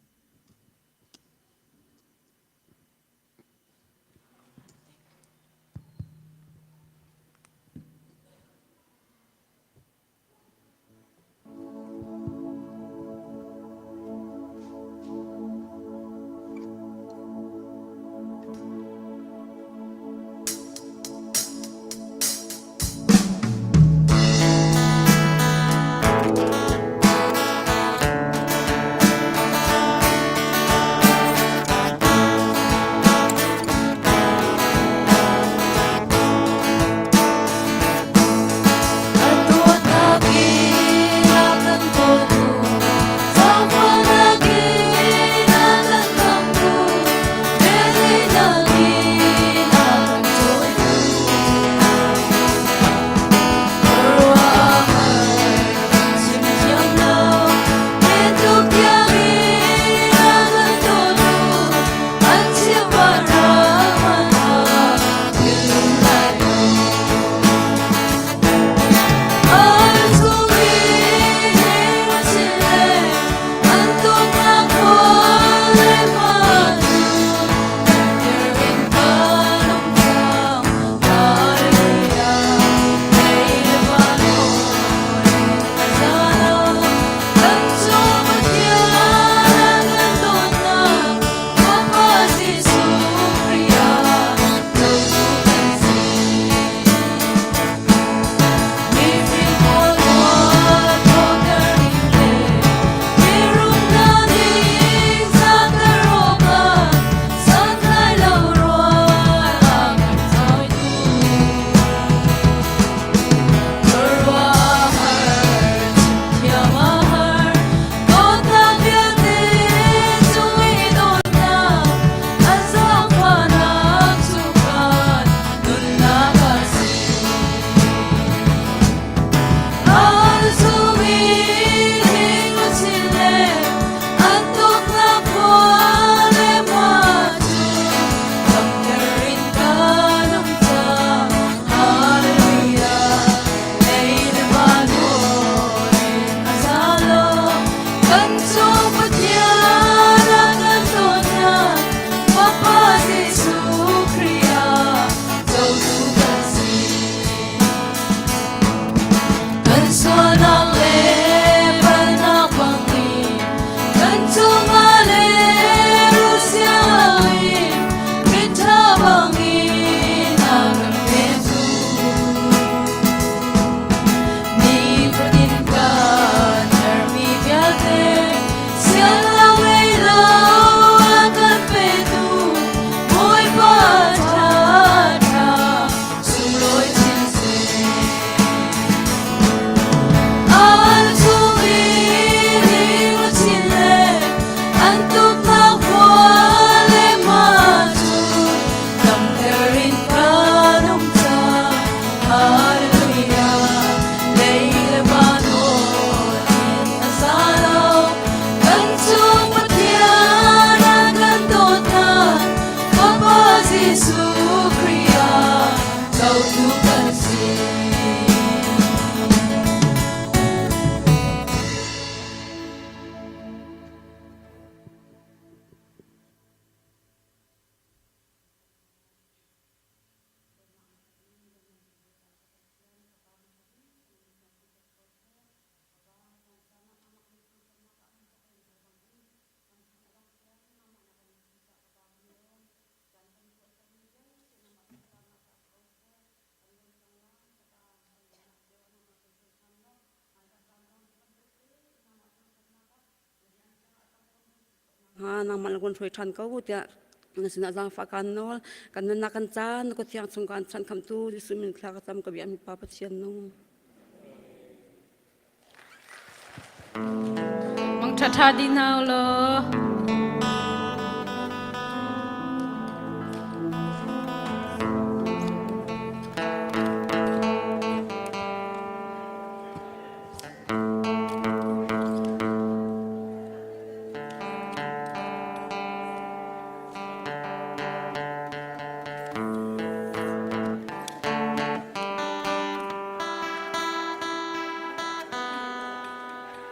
hnga nangmah na kan hruai ṭhan ko tiah na sinah zaangfah kaan nawl. Kan nunnak kan caan na kut thiang chung kaan chanh khamtu Jesuh min thla ka cam ka bia mi Pa Pathian nung. Mang ṭha ṭha di hna u law.